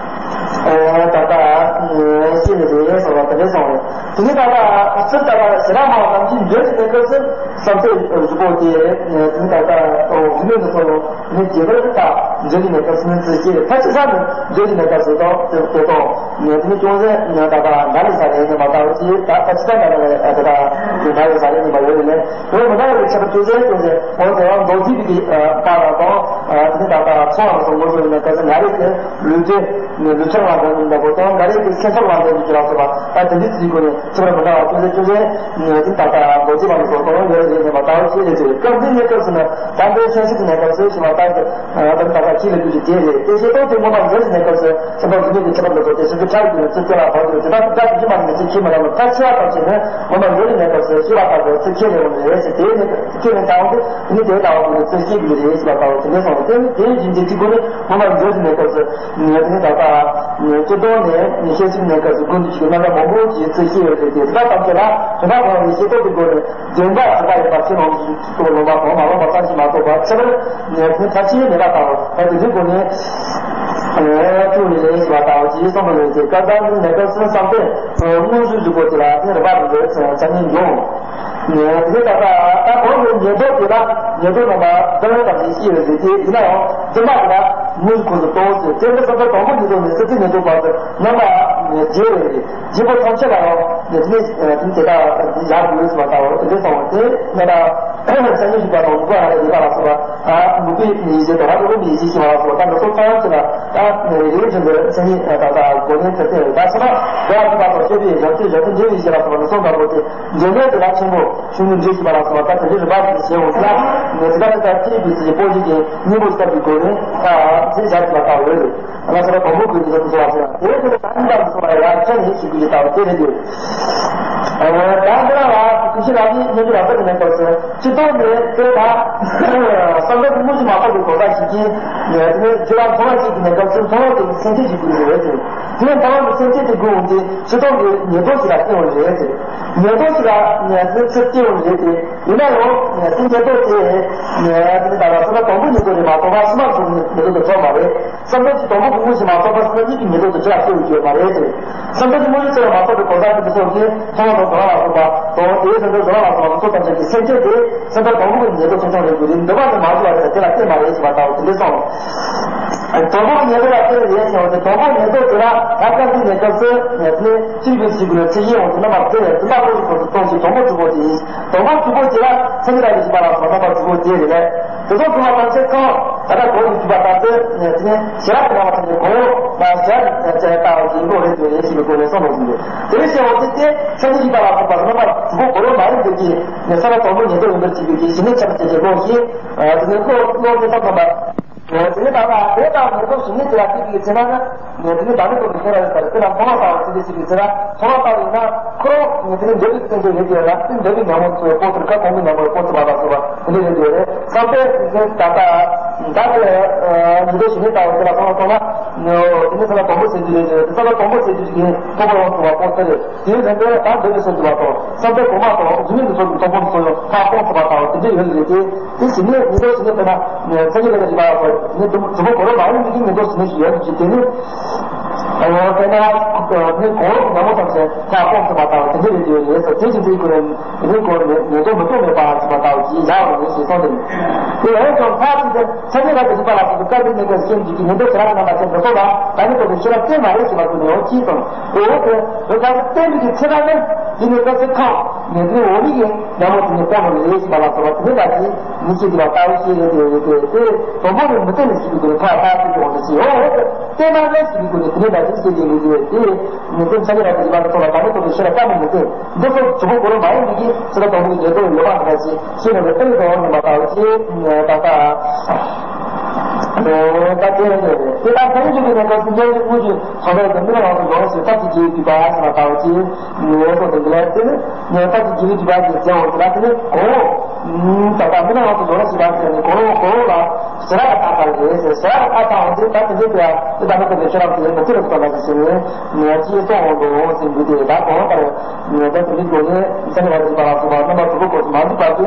ད་ལྟ་བཤད་ནས་རེད་སོགས་པ་དེ་འདྲས་སོང་རེད། དེ་ནས་ད་ལྟ་ཚུར་ད་ལྟ་ཞེ་དྲག་མང་ནམ་རྒྱུན་འདྲེས་ཀྱི་གནས་སྐབས་སུ་བསམ་ཚུལ་རྒྱུ་པོ་དེ་དེ་ནས་ད་ལྟ་རྒྱུ་མེད་འདི་ཚོ་ནི་རྒྱས་པར་དུ་དག་འདྲེས་ཀྱི་གནས་སྐབས་སུ་ནི་ཚུལ་སྐྱེ་ཕལ་ཆེར་ས་ནི་འདྲེས་ཀྱི་གནས་སྐབས་སུ་དང་དེ་དེ་དང་། ནས་དེ་ནི་ཅུང་ཟད་ནས་ད་ལྟ་འདྲ་ལས་ས་རེད་ནས་མ་ལྟ་བུ་ཅིག་ད་ད་ཅི་ད་འདྲ་ལས་ད་ལྟ་འདྲ་ལས་ས་རེད་ནས་མ་ཡོད་ནས་དེ་མི་འདྲ་བའི་ཆ་ར་ཅུང་ཟད་ཅུང་ཟད་འོ་དེ་བ་མདོ་རྒྱུད་ཀྱི་པར་ལ་དང་དེ་ནི་ད་ལྟ་ཚོང་བ་ཚོ་ངོ་སོ་ནས་ག་ཚོད་ང་རེ་དེ་ལུས་རྩལ་ནས་ལུས་ཚོར་ལ་འདོན་འདྲ་པོ་དང་ང་རེ་དེ་སེམས་ཚོར་ལ་འདོན་གྱི་ལ་སོགས་པ་ད་དེ་འདྲའི་ཚིག་གོ་ནས་ཆོས་ར་མི་འདྲ་བ་ཅུང་ཟད་ཅུང་ཟད་ནས་དེ་ད་ལྟ་མདོ་རྒྱུད་པ་ནས་སོགས་དང་ཡོད་རེད་ནས་མ་ལྟ་བུ་ཅིག་རེད་དེ་སྐབས་འདི་གནས་སྐབས་སུ་ནི་ད་འདྲའི་སེམས་ཤུགས་གནས་སྐབས་སུ་ཞེས་པ་ད་ད་ལྟ་ཁྱི་ལ་རྒྱུ་ཞིག་དེ་རེད་དེ་ཤེས་རྟོགས་དེ་མངོན་པར་འགྲོ་བཞིན་གནས་སྐབས་སུ། སེམས་པ་འདི་ཉིད་ཀྱི་ཁྱད་པར་འདི་ཚོ་དེ་སུ་ཁྱབ་ཀྱི་ཚུལ་སྐྱེ་ལ་བབ་ཀྱི་དེ་དག་དེ་དག་ཇི་མ་ནི་ཚུལ་ཁྱེད་མི་ལ་མི་ཐ་ཆེ་བ་ཙམ་ཞིག་ནི་མངོན་པར་འགྲོ་བཞིན་གནས་སྐབས་སུ་ཤེས་པ་ལྟར་དུ་ཚུལ་ཁྱེད་ལས་འོང་རེད་ཟེར་དེ་ནི་ཁྱེད་ནི་ད་འོང་དེ་ནི་དེ་ལྟ་བུ་ནི་ཚུལ་སྐྱེ་གི་རེད་ཞེས་པ་ལྟ་བུ་དེ་འདྲ་སོང་དེ་ནི་དེའི་རྒྱུ་མཚན་གྱི་སྒོ་ནས་མངོན་པར་འགྲོ་བཞིན་གནས་སྐབས་སུ་ནི་དེ་ནི་ད་ལྟ་ནི་སྤྱི་དོན་ནས་ནི་ཤེས་བཞིན་གནས་སྐབས་སུ་ཀུན་ཏུ་གཅིག་གི་རྣམ་པ་མང་པོ་ཞིག་ཚུལ་སྐྱེ་ཡོད་རེད་དེ་དེ་དག་ཐམས་ཅད་ལ་དོན་དག་གང་ཡིན་ཤེས་རྟོགས་ཀྱི་སྒོ་ནས། བདེན་པ་ཇི་ལྟར་ཡིན་པ་ཕྱི་ནང་གི་ལོག་པ་དང་མ་ལོག་པ་ཙམ་ཞིག་མ་གཏོགས་པ་ཕྱི་རོལ་ནས་ཀུན་མཐའ་ཕྱིའི་མེད་པ་དང་ད་དེ་འདྲའི་སྒོ་ནས་ཐུག་ནས་ཞེས་པ་ལྟ་བུ་ཅིག་གསུངས་པ་ལས་ཀྱི་སྐབས་དང་ནི་གནས་སྐབས་སུ་བསམ་གཏན་དངོས་གཞི་བཞི་པོ་དེ་ལ་ནི་རིམ་པ་རིམ་པས་མཚན་ཉིད་འབྱུང་། དེ་ལྟ་ད་ད་གོང་གི་ཉེར་བསྡོགས་དེ་ལ་ཉེར་བསྡོགས་རྣམ་པ་བདུན་ཙམ་ཞིག་སྐྱེ་བའི་རིགས་དེ་ཡིན་ན་ཡང་བདུན་པ་དེ་ལ་དངོས་གཞི་ཁོ་ཚོ་གཏོང་ཟེར་དེ་འདྲ་བསམ་གཏན་དང་པོ་ཉེར་བསྡོགས་ནས་སྲིད་རྩེ་ཉེར་བསྡོགས་བར་དུ་རྣམ་པ་རྗེས་རེད། རྗེས་པོ་ཐམས་ཅད་ལ་ཡང་ནས་དེ་ནས་དེ་དེ་དག་ཡར་འགྲོ་ཡོད་ཟེར་བ་དང་དེ་འདྲ་སོང་བ་དེ་ནས་ད་སང་ཉིན་ཞིག་པ་དང་ལུག་པ་ཧ་ལས་ཡོད་པ་ལ་སོགས་པ་ལུག་པའི་ཡིད་བྱེད་དང་ཧ་ལས་པའི་ཡིད་བྱེད་ཞིག་པ་ལ་སོགས་པ་ད་འདི་ཚོ་ཚང་ཡང་ཚོ་ལ་ད་རེ་རེ་བཞིན་དུ་སང་ཉིན་ད་ལྟ་གོ་ནས་ཚེ་ཚེ་ད་ཚོ་ན་དགའ་བ་ཞིག་པ་དང་སྤྱོད་པའི་ཞབས་ཕྱི་ཞབས་ཕྱི་འབྲེལ་བའི་ཞིག་ལ་སོགས་པ་འདི་ཚོ་འདྲ་པོ་དེ་འབྲེལ་མེད་དེ་ལ་ཆེན་པོ་ཆུང་ངུ་འབྲེལ་ཞིག་པ་ལ་སོགས་པ་ད་དེ་འདྲའི་རིམ་པ་ཞིག་བྱེད་འོང་ཟེར་ན་ནས་དེ་ལྟར་དེ་ལྟར་ཚེ་ཡི་བུ་ཚེ་ཡི་སྤོ་བྱེད་ཀྱི་སྙིང་པོ་ལྟ་བུའི་སྒོ་ནས་ད་ཚེ་ཞབས་ཞིག་པ་ལྟ་བུ་ཡོད་རེད། ང་ཚོ་ལ་དང་པོ་ཀུན་གྱི་ལོ་ཚོ་བ་ཟེར་ཡང་དེའི་ཐོག་ནས་ད་ནི་ལྟ་བུ་ཚོ་བ་ཡང་ཁྱོད་ནི་ཞིག་ཀུན་གྱི་ལྟ་བུ་དེ་རེད་འདུག་ད་འདི་ལ་ལ་ཀུན་གྱི་ལ་ནི་སྙན་གྱི་ལ་ཚོ་གི་ནས་ལྟ་བུ་ཚོ་སྤྱི་ཚོགས་ནས་དེ་ལ་བསམ་བློ་ཀུན་གྱི་མ་ཐོག་གི་གོ་ས་ཞིག་གིས་ནས་དེ་ནས་རྒྱུ་ལ་མཐོང་བ་ཅིག་གི་ནས་ལྟ་བུ་ཚོ་མཐོང་བ་དེ་སེམས་ཅན་ཞིག་ཀུན་གྱི་རེད་དེ་དེ་མཐོང་བ་གི་སེམས་ཅན་དེ་ཀུན་འོང་དེ་སྤྱི་ཚོགས་ཀྱི་ཉེར་བསྡོགས་ཞིག་ལ་བརྟེན་འོང་རེད་དེ་ཉེར་བསྡོགས་ཞིག་ལ་ནས་དེ་ཚེ་བརྟེན་འོང་རེད་དེ། ཡིན་ན་ཡང་ནས་དེ་ཉེར་བསྡོགས་དེ་ནས་དེ་ནི་ད་ལ་བསམ་པ་དང་པོ་ཉེར་བསྡོགས་རེད་མ་གཏོགས་པ་ཕྱི་མ་ཚོ་ཉེར་བསྡོགས་དེ་ཚོ་མ་རེད། བསམ་གཏན་གྱི་དང་པོ་ཀུན་གཞི་མ་གཏོགས་པ་སེམས་ཉིད་ཀྱི་ཉེར་བསྡོགས་དེ་ཅི་ལ་སྐྱེ་བའི་རྒྱུ་མ་རེད་དེ། བསམ་གཏན་གྱི་དངོས་གཞི་ཚེ་ལ་མ་གཏོགས་པའི་གོ་ས་དེ་ཚོ་གི་ཐོག་མ་དང་དོ་ར་ལ་སོགས་པ་དང་དེའི་སེམས་ཙམ་དོ་ར་ལ་སོགས་པ་ཚོ་ཐམས་ཅད་ཀྱི་སེམས་ཅན་དེ་སེམས་ཙམ་དང་པོ་ཀུན་ཉེར་བསྡོགས་ཆུང་ཆུང་རེད་དགོས་རེད་འདོད་པ་ནི་མ་བྱུང་བ་རེད་དེ་ལ་བརྟེན་མ་རེད་ཞེས་པ་ལྟ་བུ་དེ་འདྲ་གསུངས། དང་པོ་ཉེར་བསྡོགས་ལ་བརྟེན་རེད་ཟེར་བ་དེ་དང་པོ་ཉེར་བསྡོགས་དེ་ལ་ད་སྐབས་འདི་ནས་སྐབས་སུ་ནས་དེ་ནས་ཅིར་དགོས་ཅིར་དགོས་ལ་ཚེ་ཡིན་འོང་དེ་རྣམ་པ་བརྟེན་རེད་དེ་ལ་ཀུན་གཞི་ཁོ་ཚོ་གཏོང་ཞིང་དང་པོ་གྲུབ་པོ་དེ་ཡིན། དང་པོ་གྲུབ་པོ་དེ་ལ་ཚེ་འདི་ལ་ཞེས་པ་ལ་སོགས་རྣམ་པ་གྲུབ་པོ་དེ་རེད་ལས། དེ་ཚོ་ཚང་མ་ཐམས་ཅད་ཀང་ད་ལྟ་གོང་དུ་ཞུས་པ་ལྟར་དུ་ནས་དེ་ནས་ཞེ་དྲག་གི་རྣམ་པ་ཐམས་ཅད་གོང་འོག་ལ་ཞེ་དྲག་གི་ལྟ་བ་ཡིན་དགོས་རེད་དེ་རེད་ཞེས་པའི་སྒོ་ནས་གསུངས་འདུག་ཟིན་ཏེ། དེ་རེད་ཞེས་འོ་དེ་སྟེ་ཚེ་འདི་ཞེས་པ་ལ་སོགས་པ་རྣམ་པ་གྲུབ་པོ་གོ་རོ་མ་ཡིན་པའི་གི་ནས་ས་ལ་དང་པོ་ཉེར་བསྡོགས་ཡིན་པར་བྱེད་པའི་གི་ཞི་གནས་ཆ་ལ་བྱེད་ཅེས་ཀློག་ཞེས་དེ་ནས་ཀློག་ཀློག་ནས་ཐབས་དམ་པ། དེ་ནི་ད་ལྟ་དེ་དང་མེ་ཏོག་ཞིག་ནི་དེ་ལ་ཐིག་གི་ཚེ་ན་ནི་དེ་ནི་ད་ནི་ཏོག་གི་ཤེས་རབ་ཡོད་པར་དེ་ལ་མཐོང་བ་ལྟ་བུ་ཚེ་འདི་ཞིག་གི་ཚེ་ན་མཐོང་བ་ལྟ་བུ་ཡིན་ན་ཁོ་རང་ནི་དེ་ནི་འདོད་པའི་སེམས་ཅན་ཡོད་དེ་ལ་དེ་འདོད་པའི་ཉོན་མོངས་ཚོའི་པོ་ཏི་ཁ་གོང་གི་ཉོན་མོངས་པོ་ཏི་མ་ལ་སོགས་པ་དེ་ནི་རེད་འདོད་རེད། བསམ་པའི་སེམས་ཅན་ད་ལྟ་ད་དེ་མེ་ཏོག་ཞིག་ནི་ལྟ་བུ་དེ་ལ་མཐོང་བ་མཐོང་ན་དེ་ནི་ས་ལ་དང་པོ་ཚེ་འདི་རེད་དེ་ས་ལ་དང་པོ་ཚེ་འདི་ཞིག་གི་ཐོག་པ་ཡོང་ཐུབ་པ་པོ་ཏི་རེད། དེའི་ལན་དེ་ད་འདོད་པའི་སེམས་ཅན་པ་དང་བསམ་པའི་གོང་མ་དང་རྒྱུ་མེད་ཀྱི་ཚོགས་ཀྱི་ཐོག་པོ་ཏི་ཚོ་ཡང་ཐག་སྤོང་ཐུབ་པ་དང་དེ་འདྲ་ཡོད་རེད་དེ། དེ་ཞི་གནས་ཉེར་བསྡོགས་ཞི་གནས་དཔེར་ན། མཚན་ཉིད་ལས་ཀྱི་བ་ཡོད་པ་ནི་གྲུབ་པོ་གོ་རོ་མ་ཡིན་མི་གི་ཉེར་བསྡོགས་ཞི་གནས་ཞིག་ཡོད་ཀྱི་དེ་ནི། དཔེར་ན། ནི་གོ་རོ་གི་ཉམས་མོ་ཙམ་ཞིག་ཐག་སྤོང་ཐུབ་པ་དང་དེ་འདྲ་ཡོད་ཀྱི་ཡོད་ལས་སོ་དེ་ཅི་འདྲའི་གོ་རོ་ནི་གོ་རོ་ཉེར་བསྡོགས་མི་གཏོང་མེད་པ་ཞིག་པ་དང་ཅི་ཡག་རུ་ནི་ཞེས་གསུངས་ཏེ། དེ་འོན་ཀྱང་ཐག་ཅིག་ཏུ་མཚན་ཉིད་ལས་ཀྱི་བ་ལ་སོགས་པའི་སྐབས་འདི་ཉེར་བསྡོགས་ཞི་གནས་ཀྱི་ཉེར་བསྡོགས་ཞི་གནས་རྣམ་པ་ཅན་འདི་ཚོ་ལ་ད་ནི་གོ་རོ་ཤེས་རབ་བསྟན་མ་རེད་ཞེས་པ་ཀུན་ནས་འོ་ཅི་གསུངས། འོ་དེ་འོ་ད་ནི་བསྟན་པའི་ཚེ་ན་ནི་འདི་ནི་སྐབས་སུ་ཁམས་ནས་འདི་འོ་མི་གི་ཉམས་མོ་དེ་ནི་སྤོང་བ་རེད་ཞེས་པ་ལ་སོགས་པ་དེ་ནི་ལ་ཅི། མི་ཤེས་ཀྱི་ལ་ལྟ་བུ་ཤེས་ཡོད་དེ་ཡོད་དེ་དེ་དང་པོ་ནས་མི་བསྟན་ནས་ཤེས་པའི་སྒོ་ནས་ཐག་ཐག་ཆོད་ཀྱི་འོང་དུ་ཤེས་ཡོད། བསྟན་ན་ལས་ཤེས་པའི་སྒོ་ནས་དེ་ནས་ལ་ཅི་ཤེས་ཀྱི་ཡོད་དེ་དེ་ནས་དེ་མཚན་ཉིད་རབ་ཏུ་ཞི་བ་ལ་སོགས་ལ་དང་པོ་ཐོབ་པའི་ཤེས་རབ་བཀའ་མི་མི་བསྟན་འདི་སོགས་གྲུབ་པོ་གོ་རོ་མ་ཡིན་པའི་གི་ཚེ་ལ་དང་པོ་གི་ཉེར་བསྡོགས་ཡོད་པ་འདི་ལ་ཅི་ཤེས་ནས་བསྟན་ནས་དང་ནས་མ་ལྟ་བུ་ཅི་ད་ལྟ། ད་དེ་རེད། དེ་ད་ཐེངས་གཅིག་གི་ནང་ག་སེམས་ཅན་གྱི་དངོས་ཀྱི་ཚོགས་པའི་དེ་མི་ལ་རང་དུ་འགྲོ་ཞེས་ཐབས་ཀྱི་རྒྱལ་བའི་བསྡུས་པ་ཟེར་བ་ལྟ་བུ་ཅིག་ངེས་སོ། དེ་འདི་ལས་དེ་ནི་ངས་ཐབས་ཀྱི་རྒྱལ་བའི་བསྡུས་པ་ཞེས་མཛད་འོང་དེ་ལ་དེ་ནི་གོང་འོག་ད་ལྟ་མི་ལ་རང་དུ་འགྲོ་ཞེས་པ་དེ་ནི་གོང་འོག་གོང་འོག་ལ་ཞེ་དྲག་གི་རྟགས་ཚང་རེད་ཟེར། ཞེ་དྲག་གི་རྟགས་ཚང་འོང་དེ་ད་དེ་འདྲའི་དེ་ཡང་དེ་ད་ནི་དེ་འདྲའི་ཤེས་རབ་དེ་མི་ཐུབ་པ་ཙམ་ལ་ཞེས་ཟེར་ནས་ངས་ཅིག་གཏོང་འོང་དུ་འོང་ཟེར་འདུག་སྟེ། ད་གོང་ལྟར་ངས་ད་དེ་འདྲའི་སྒོ་ནས་མཚན་ཉིད་པ་རེད་པ་ལ་སོགས་པ་རྣམ་པ་དྲུག་པོ་སྐོར་དུ་མ་འདུག་པ་དེ། དེ་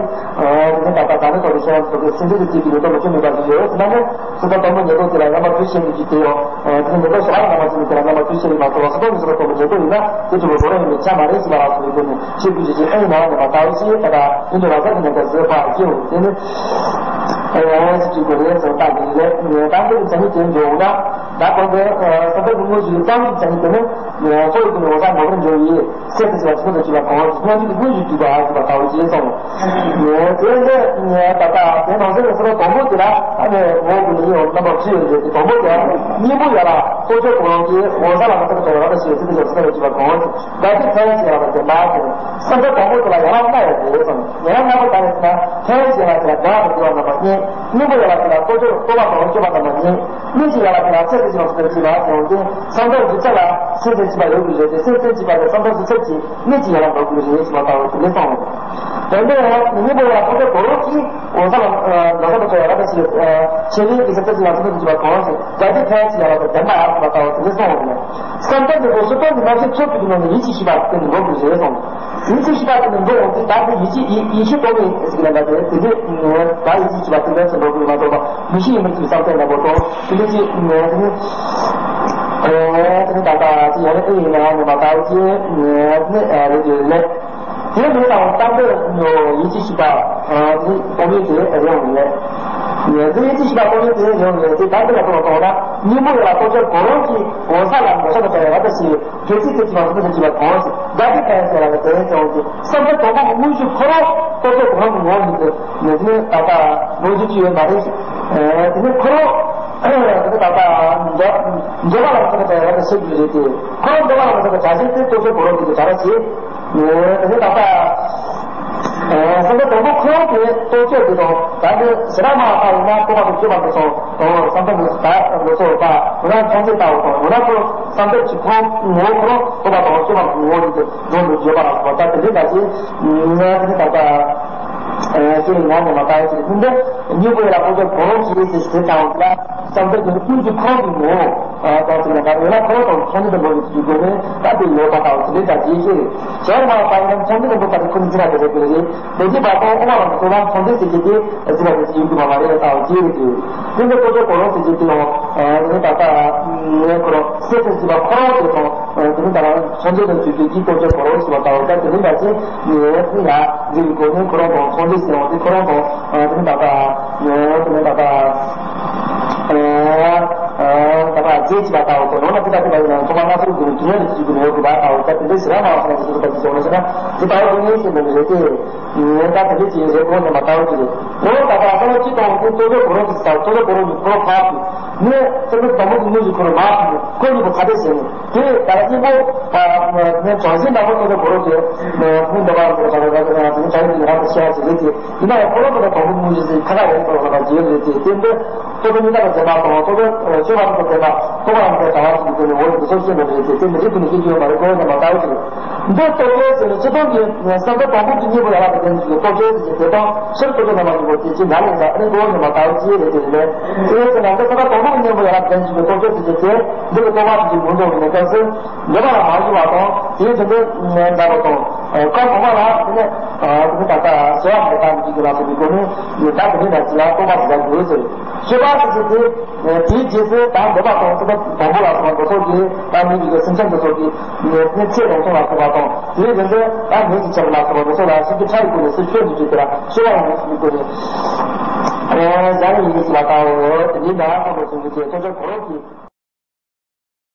ནས་ད་ལྟ་ད་ནི་ཐོག་ཏུ་ཤེས་རབ་ཐོག་ཏུ་སེམས་ཅན་གྱི་རྒྱུད་ཀྱི་ལུས་སྟོབས་ལ་ཆོས་མེད་པ་ཞིག་ཡོད་ཟེར་ན་ནི། སོ་སོ་དང་པོ་ཉེར་བསྡོགས་དེ་ལ་རྣམ་པ་དྲུག་ཤེས་ཀྱི་རྒྱུད་དེ་ཡང་། དེ་ནས་ཉེར་བསྡོགས་ཞེ་དྲག་རྣམ་པ་ཅན་དེ་ལ་རྣམ་པ་དྲུག་ཤེས་ཀྱི་མ་གཏོགས་སོ་སོ་ནི་སོ་སོ་དང་པོ་ཉེར་བསྡོགས་ཡིན་ན་དེ་གྲུབ་པའི་གོ་རིམ་ཡིན་པས་ཆ་མ་རེད་ཟེར་བ་ལ་སོགས་པའི་སྒོ་ནས་ཤེས་དགོས་ཀྱི་ཅིག་ཨེ་ཡིན་ན་ནི་མ་ལྟ་བུ་ཞེས་ད་ལྟ་ཨིན་དྲ་བ་ས་གི་ནང་ག་ཟེར་བ་སྐྱེ་བོ་དེ་ནི། ཨེ་ཅིག་གོ་རེད་ཟེར་བ་ལྟ་གི་རེད། ད་འདི་གི་བྱ་ཉེས་དེ་འཇོག་ན་ད་གོང་དུ་སེམས་ཁམས་ཀྱི་དངོས་གཞི་གི་རྩ་བའི་བྱ་ཉེས་དེ་ནི་གཙོ་བོ་དེ་ནི་འོ་ས་ངོ་བོར་འཇོག་ཡིན། སེམས་དེ་ཆེ་བ་ཆེན་པོ་དང་བཅས་པ་གང་བ་ཞིག་སྙོམས་འཇུག་གི་དངོས་གཞི་བསྡུས་པ་ཞེས་པ་ལྟ་བུ་ཅེས་གསུངས། དེ་ལས་ད་ལྟ་དེ་ནང་གསེས་ལ་སོ་སོ་དང་པོ་དེ་ལ་ཨ་ནི་ངོ་བོ་དེ་ནི་ཡང་རྣམ་པ་བཅུ་ཡོད་རེད། དེ་དང་པོ་དེ་ལ་གཉེན་པོ་ཡ་ལ་ལྟོ་ཅོག་གང་རུང་གིས་འོ་ས་ལ་མ་ཐུག་ཏུ་ར་ཞེས་སེམས་དེ་ཆེ་བ་ཆེན་པོ་དང་བཅས་པ་གང་བ་ཞིག་དགའ་སྐྱིད་ཕན་ཞེས་པ་དེ་མ་དེ་སེམས་ཁམས་དང་པོ་དེ་ལ་ཡ་ལ་ལྔ་ཡོད་རེད་གསུངས། ཡ་ལ་ལྔ་པོ་ག་རེ་ཟེར་ན་ཕན་ཞེས་པ་དེ་ལ་དགའ་དང་བདེ་བ་རྣམ་པ་གཉིས། གཉེན་པོ་ཡ་ལ་དེ་ལ་ལྟོ་ཅོག་ལྟོ་བ་དང་སྤྱོད་པ་རྣམ་པ་གཉིས། སྙིང་རྗེ་ཡ་ལ་དེ་ལ་སེམས་དེ་ཆེ་བ་ཆེན་པོ་དང་བཅས་པ་གང་བ་ཞིག་སེམས་ཁམས་བདུན་ཅ་ལ་སེམས་དེ་ཆེ་བ་ཡོད་དགོས་རེད་དེ། སེམས་དེ་ཆེ་བ་དེ་སེམས་ཁམས་བདུན་ཅ་གྱིས་སྙིང་རྗེ་ཡ་ལ་འགྲོ་དགོས་རེད་ཞེས་པ་ལྟ་བུ་དེ་འདྲ་གསུངས། དེ་ནས་ཡང་གཉེན་པོ་ཡ་ལ་ལྟོ་ཅོག་གང་རུང་གིས་འོ་ས་ལ་འགྲོ་ས་དང་བཅས་པ་ར་ད་ཞེས་ཆེ་བའི་གི་སེམས་དེ་ཆེ་བ་ཆེན་པོ་དང་བཅས་པ་གང་བ་ཞིག་དགའ་སྐྱིད་ཕན་ཞེས་ཡ་ལ་དེ་ལྡན་པ་ཡ་ཞེས་པ་ལྟ་བུ་དེ་འདྲ་གསུངས་ཡོད་རེད། བསམ་གཏན་དུ་འགྲོ་སོ་སོ་ནི་རྣམ་ཤེས་ཚོགས་ཀྱི་ནང་ནས་ཡིད་ཆེས་ཤེས་པ་དེ་ནི་འགྲོ་དགོས་རེད་གསུངས། ཡིད་ཆེས་ཤེས་པ་དེ་ནི་འགྲོ་འོང་དུས་ད་དེ་ཡིད་ཆེས་ཡིད་ཡིད་ཆེས་རྟོག་མེད་ཟེར་གྱི་ལ་འདྲ་དེ་དེ་དེ་ད་ཡིད་ཆེས་ཤེས་པ་དེ་འདྲ་ཚོ་འགྲོ་དགོས་མ་གཏོགས་པ་མི་ཤེས་ཡིན་མིན་གྱི་བསམ་གཏན་ལ་འགྲོ་དང་དེ་འདྲ་ཅིག་དེ་ནི་དེ་ནི་ད་ལྟ་དེ་ཡང་ཨེ་ཡིན་ན་ནི་མ་ལྟ་བུ་ཅིག་ནི་རེད་དེ་ལས། དེ་མིན་ལའང་བསམ་གཏན་ཡིད་ཆེས་ཤེས་པ་དེ་རྟོག་མེད་དེ་རེད་འོང་ལས། དེ་ཡིད་ཆེས་ཤེས་པ་རྟོག་མེད་དེ་རེད་འོང་ལས། དེ་ད་འདི་ལ་ཐུག་པ་མཐོང་ན་གཉེན་པོ་ཡ་ལ་ལྟོ་ཅོག་གང་རུང་གིས་འོ་ས་ལ་འགྲོ་ས་དང་བཅས་པ་ར་ད་ཞེས་དགའ་སྐྱིད་དེ་ཆེ་བ་ཆེན་པོ་དང་བཅས་པ་གང་བ་ཞིག་དགའ་སྐྱིད་ཕན་ཞེས་པ་ལ་དེ་ཡང་ཅི་འོང་གི་བསམ་གཏན་དང་པོ་གི་དངོས་གཞི་ཁོ་རང་ལྟོ་ཅོག་གང་རུང་གི་ངོ་བོ་ཡིན་ཏེ། ནས་དེ་ནས་ད་ལྟ་ལོ་རྒྱུས་ཅི་ཡོད་མ་རེད། དེ་ནས་ཁོ་རང་དེ་ནས་ད་ལྟ་འགྲོ་འགྲོ་བ་ལ་མ་ཐུག་པ་བཅས་པ་ར་ད་ཞེས་དགོས་རེད་དེ། ཁོ་རང་འགྲོ་བ་ལ་མ་ཐུག་པ་བྱ་བྱེད་དེ་ལྟོ་ཅོག་གང་རུང་གིས་དེ་ག་ར་བྱེད། དེ་ནས་ད་ལྟ་སེམས་ཁམས་དང་པོ་ཁོ་རང་གི་ལྟོ་ཅོག་དེ་དང་ད་ནི་ཞེ་དྲག་མ་ལྟ་ཡིན་ན་ལྟོ་བ་དང་སྤྱོད་པ་དེ་ཚོ་དང་བསམ་གཏན་དེ་ད་ལོ་ཚོད་པ་འོ་ན་མཐོང་ཚད་ལྟ་བུ་དང་འོ་ན་ཁོ་བསམ་གཏན་གྱི་ཁོ་ངོ་བོ་ཁོ་རང་ལྟོ་བ་དང་སྤྱོད་པ་ངོ་བོ་ཡིན་ཏེ་འགྲོ་འདུག་བརྗོད་པ་ལ་སོགས་པ་ད་དེ་འདྲའི་ད་ཅི་ང་དེ་ནི་ད་ལྟ་ཁྱེད་ངོ་ནས་མ་ལྟ་ཡོད་ཀྱི་མིན་ཏེ་གཉེན་པོ་ཡ་ལ་ལྟོ་ཅོག་གང་རུང་གིས་དེ་དེ་ལྟ་བུ་ལ་བསམ་གཏན་དེ་ནི་ཀུན་གྱི་ཁོ་རང་གི་ངོ་བོ། ད་དེ་ལ་ད་འོ་ན་ཁོ་རང་དང་མཚོན་བྱེད་དུ་འགྲོ་བའི་དུས་སྒོ་ནས་ད་དེ་ཡོད་པ་དང་དེ་འདྲའི་ད་ཅི་ཤེས་རེད། ཞེས་པ་ལྟར་ན་མཚོན་བྱེད་དུ་འགྲོ་བ་དེ་ཁོ་ནི་འཛིན་པ་དེ་རེད་དེ་རེད། དེ་ཅི་བ་དང་དབུ་མ་ལ་སོགས་པ་མཚོན་བྱེད་ཟེར་གྱི་དེ་འཛིན་པ་དེ་ཅི་ཡོད་དུ་མ་མ་རེད་ལྟ་བུ་ཅི་རེད་དེ། དེ་འདི་ལྟོ་ཅོག་གང་རུང་ཟེར་གྱི་དེ་ཡང་དེ་ནི་ད་ལྟ་ངས་ཁོ་རང་སེམས་ཟེར་གྱི་བ་ཁོ་རང་དེ་དང་དེ་ནི་ད་ལྟ་མཚོན་བྱེད་དུ་ཚུལ་གྱི་ཀྱི་ལྟོ་ཅོག་གང་རུང་ཟེར་བ་ལྟ་བུ་ད་དེ་ནི་ད་ཅི་ངས་དེ་ཡ་འཛིན་པའི་སྒོ་ནས་ཁོ་རང་དང་མཚོན་བྱེད་ཟེར་བ་དེ་ཁོ་རང་དང་དེ་ནི་ད་ལྟ་ངས་དེ་ནི་ད་ལྟ། ད་ལྟ་རྗེས་ཀྱི་ལ་ལྟ་བུ་དང་ནང་ན་དེ་ལྟ་དེ་ལ་ཡིན་ན་ཐོག་མ་སྣ་ཚོགས་ཀྱི་དུས་ཡུན་དུ་ཡོད་ཀྱི་ཡོད་པ་ལྟ་བུ་ད་དེ་འདྲའི་ཞེ་དྲག་མང་བ་ཞིག་ལ་དེ་ཚོ་ལྟ་ཅི་བྱུང་ན་ཞེ་ན་དེ་ལྟ་བུ་དེ་ངས་ཤེས་པ་མི་རེད་དེ། ངས་ད་དེ་འདྲའི་ཅི་རེད་གོ་ནས་མ་ལྟ་བུ་ཅི་རེད། འོ་ད་ལྟ་ལྟ་བུ་ཅི་དང་དེ་ལྟོ་ཅོག་གང་རུང་ཅིག་ལྟ་ལྟོ་ཅོག་གང་རུང་གི་ཁོ་རང་ཕར་ཕྱིན་ནས་སེམས་ཁམས་དང་པོ་གི་དངོས་གཞི་ཁོ་རང་མར་ཕྱིན་ནས་ཁོ་གཉིས་པོ་ཁ་བྲལ་བྱས་ནས་དེ་ད་ལྟ་གཉིས་པོ་ངས་བྱང་ཆུབ་ནང་པོ་ལྟོ་ཅོག་གང་རུང་ཅིག་ངས་འདོད་པ་རང་ཅིག་ལ་ད་ལྟ་ད་ལྟ་ང་ཚོ་ནི་བྱང་ཆུབ་ཀྱི་རང་དུ་ཤེས་པ་ཞིག་རེད་དེ། ཡིན་ན་ཡང་ཁོ་རང་ཚོ་ལ་དང་པོ་དངོས་གཞི་ཟེར་ཁ་ཁ་རེད་ཁོ་རང་ཚོ་ལ་རྗེས་ལུས་ཏེ་བསྟན་པས་ལྟོ་ཚོ་གཉིས་ཀ་ལ་བསྟན་པ་དང་ལྟོ་ཚོ་ཆོས་པ་ཚོ་བསྟན་པ་ལྟོ་བ་རང་ཚོ་བྱ་བ་ཞིག་གི་སྟེང་ནས་འོ་འདི་ཚོ་ཤེས་དགོས་རེད་དེ་དེ་མི་ཚེ་ཀུན་ནས་ཤེས་རྒྱུ་ཡོད་མ་རེད་ཁོ་རང་ཚོ་མ་ལྟ་བུ་ཞིག་རེད། འདི་ལྟོ་ཚོ་ཟེར་ནས་སྤྱི་བཏང་གི་བསམ་པ་དང་པོ་གི་གཉེན་པོ་ཡ་ལ་དེ་ལྟོ་ཚོ་ཟེར་གྱི་དེ་དང་ཕྱིར་ལྟོ་ཚོ་རྣམ་པ་གཉིས་པོ་དེ་ཅི་འདྲ་ལས་ས་ཨ་ནི་ཁོ་རང་ཚོ་མ་ལྟ་བུ་ཅི་རེད་དེ་རེད། དེ་ཚོ་ནང་གི་བསམ་པ་དང་པོ་གི་གཉེན་པོ་ཡ་ལ་དེ་ལྟོ་ཚོ་ཟེར་གྱི་དེ་འདི་ལ་ལྟོ་བ་ཞིག་མི་འདུག་ནས་སྐབས་སུ། འདོད་པ་ལ་མ་ཞུགས་པ་དང་དེའི་དོན་དུ་འདྲ་བ་དང་། སྐབས་གོང་མ་ལ་དེ་ནས་དེ་ནི་ད་ལྟ་བྱ་བ་ཞིག་ལ་བཏང་མི་དགོས་ལ་སོགས་པའི་སྒོ་ནས་ད་དེ་ནི་ད་ཅི་ལ་རྟོགས་པ་ཞིག་ལ་འགྱུར་ཟེར། སྤྱོད་པ་ཟེར་གྱི་དེ་དེའི་རྗེས་སུ་ད་འདོད་པ་དང་སེམས་པ་དང་པོ་ལ་སོགས་པ་འདི་ཚོ་གིས་ད་མི་དགེ་བའི་སེམས་ཅན་འདི་ཚོ་གིས་དེ་ནི་ཚེ་རིང་སོང་ལ་སོགས་པ་དང་དེའི་དོན་དུ་ད་མི་གི་ཆགས་ལ་སོགས་པ་འདི་ཚོ་ལ་ཤིན་ཏུ་ཕྲ་བའི་སྒོ་ནས་སུ་ཆོས་འདི་བརྗོད་དེ་ལ་སྤྱོད་པ་ཡང་མི་སྲིད་པའི་སྒོ་ནས་བྱ་བའི་ཡིན་ཟེར་བ་ལྟ་བུ་དེ་ནི་ད་ཁམས་པ་ཆུང་ཆུང་དེ་ལྟོ་ཚོ་གོ་རོགས་ཀྱིས།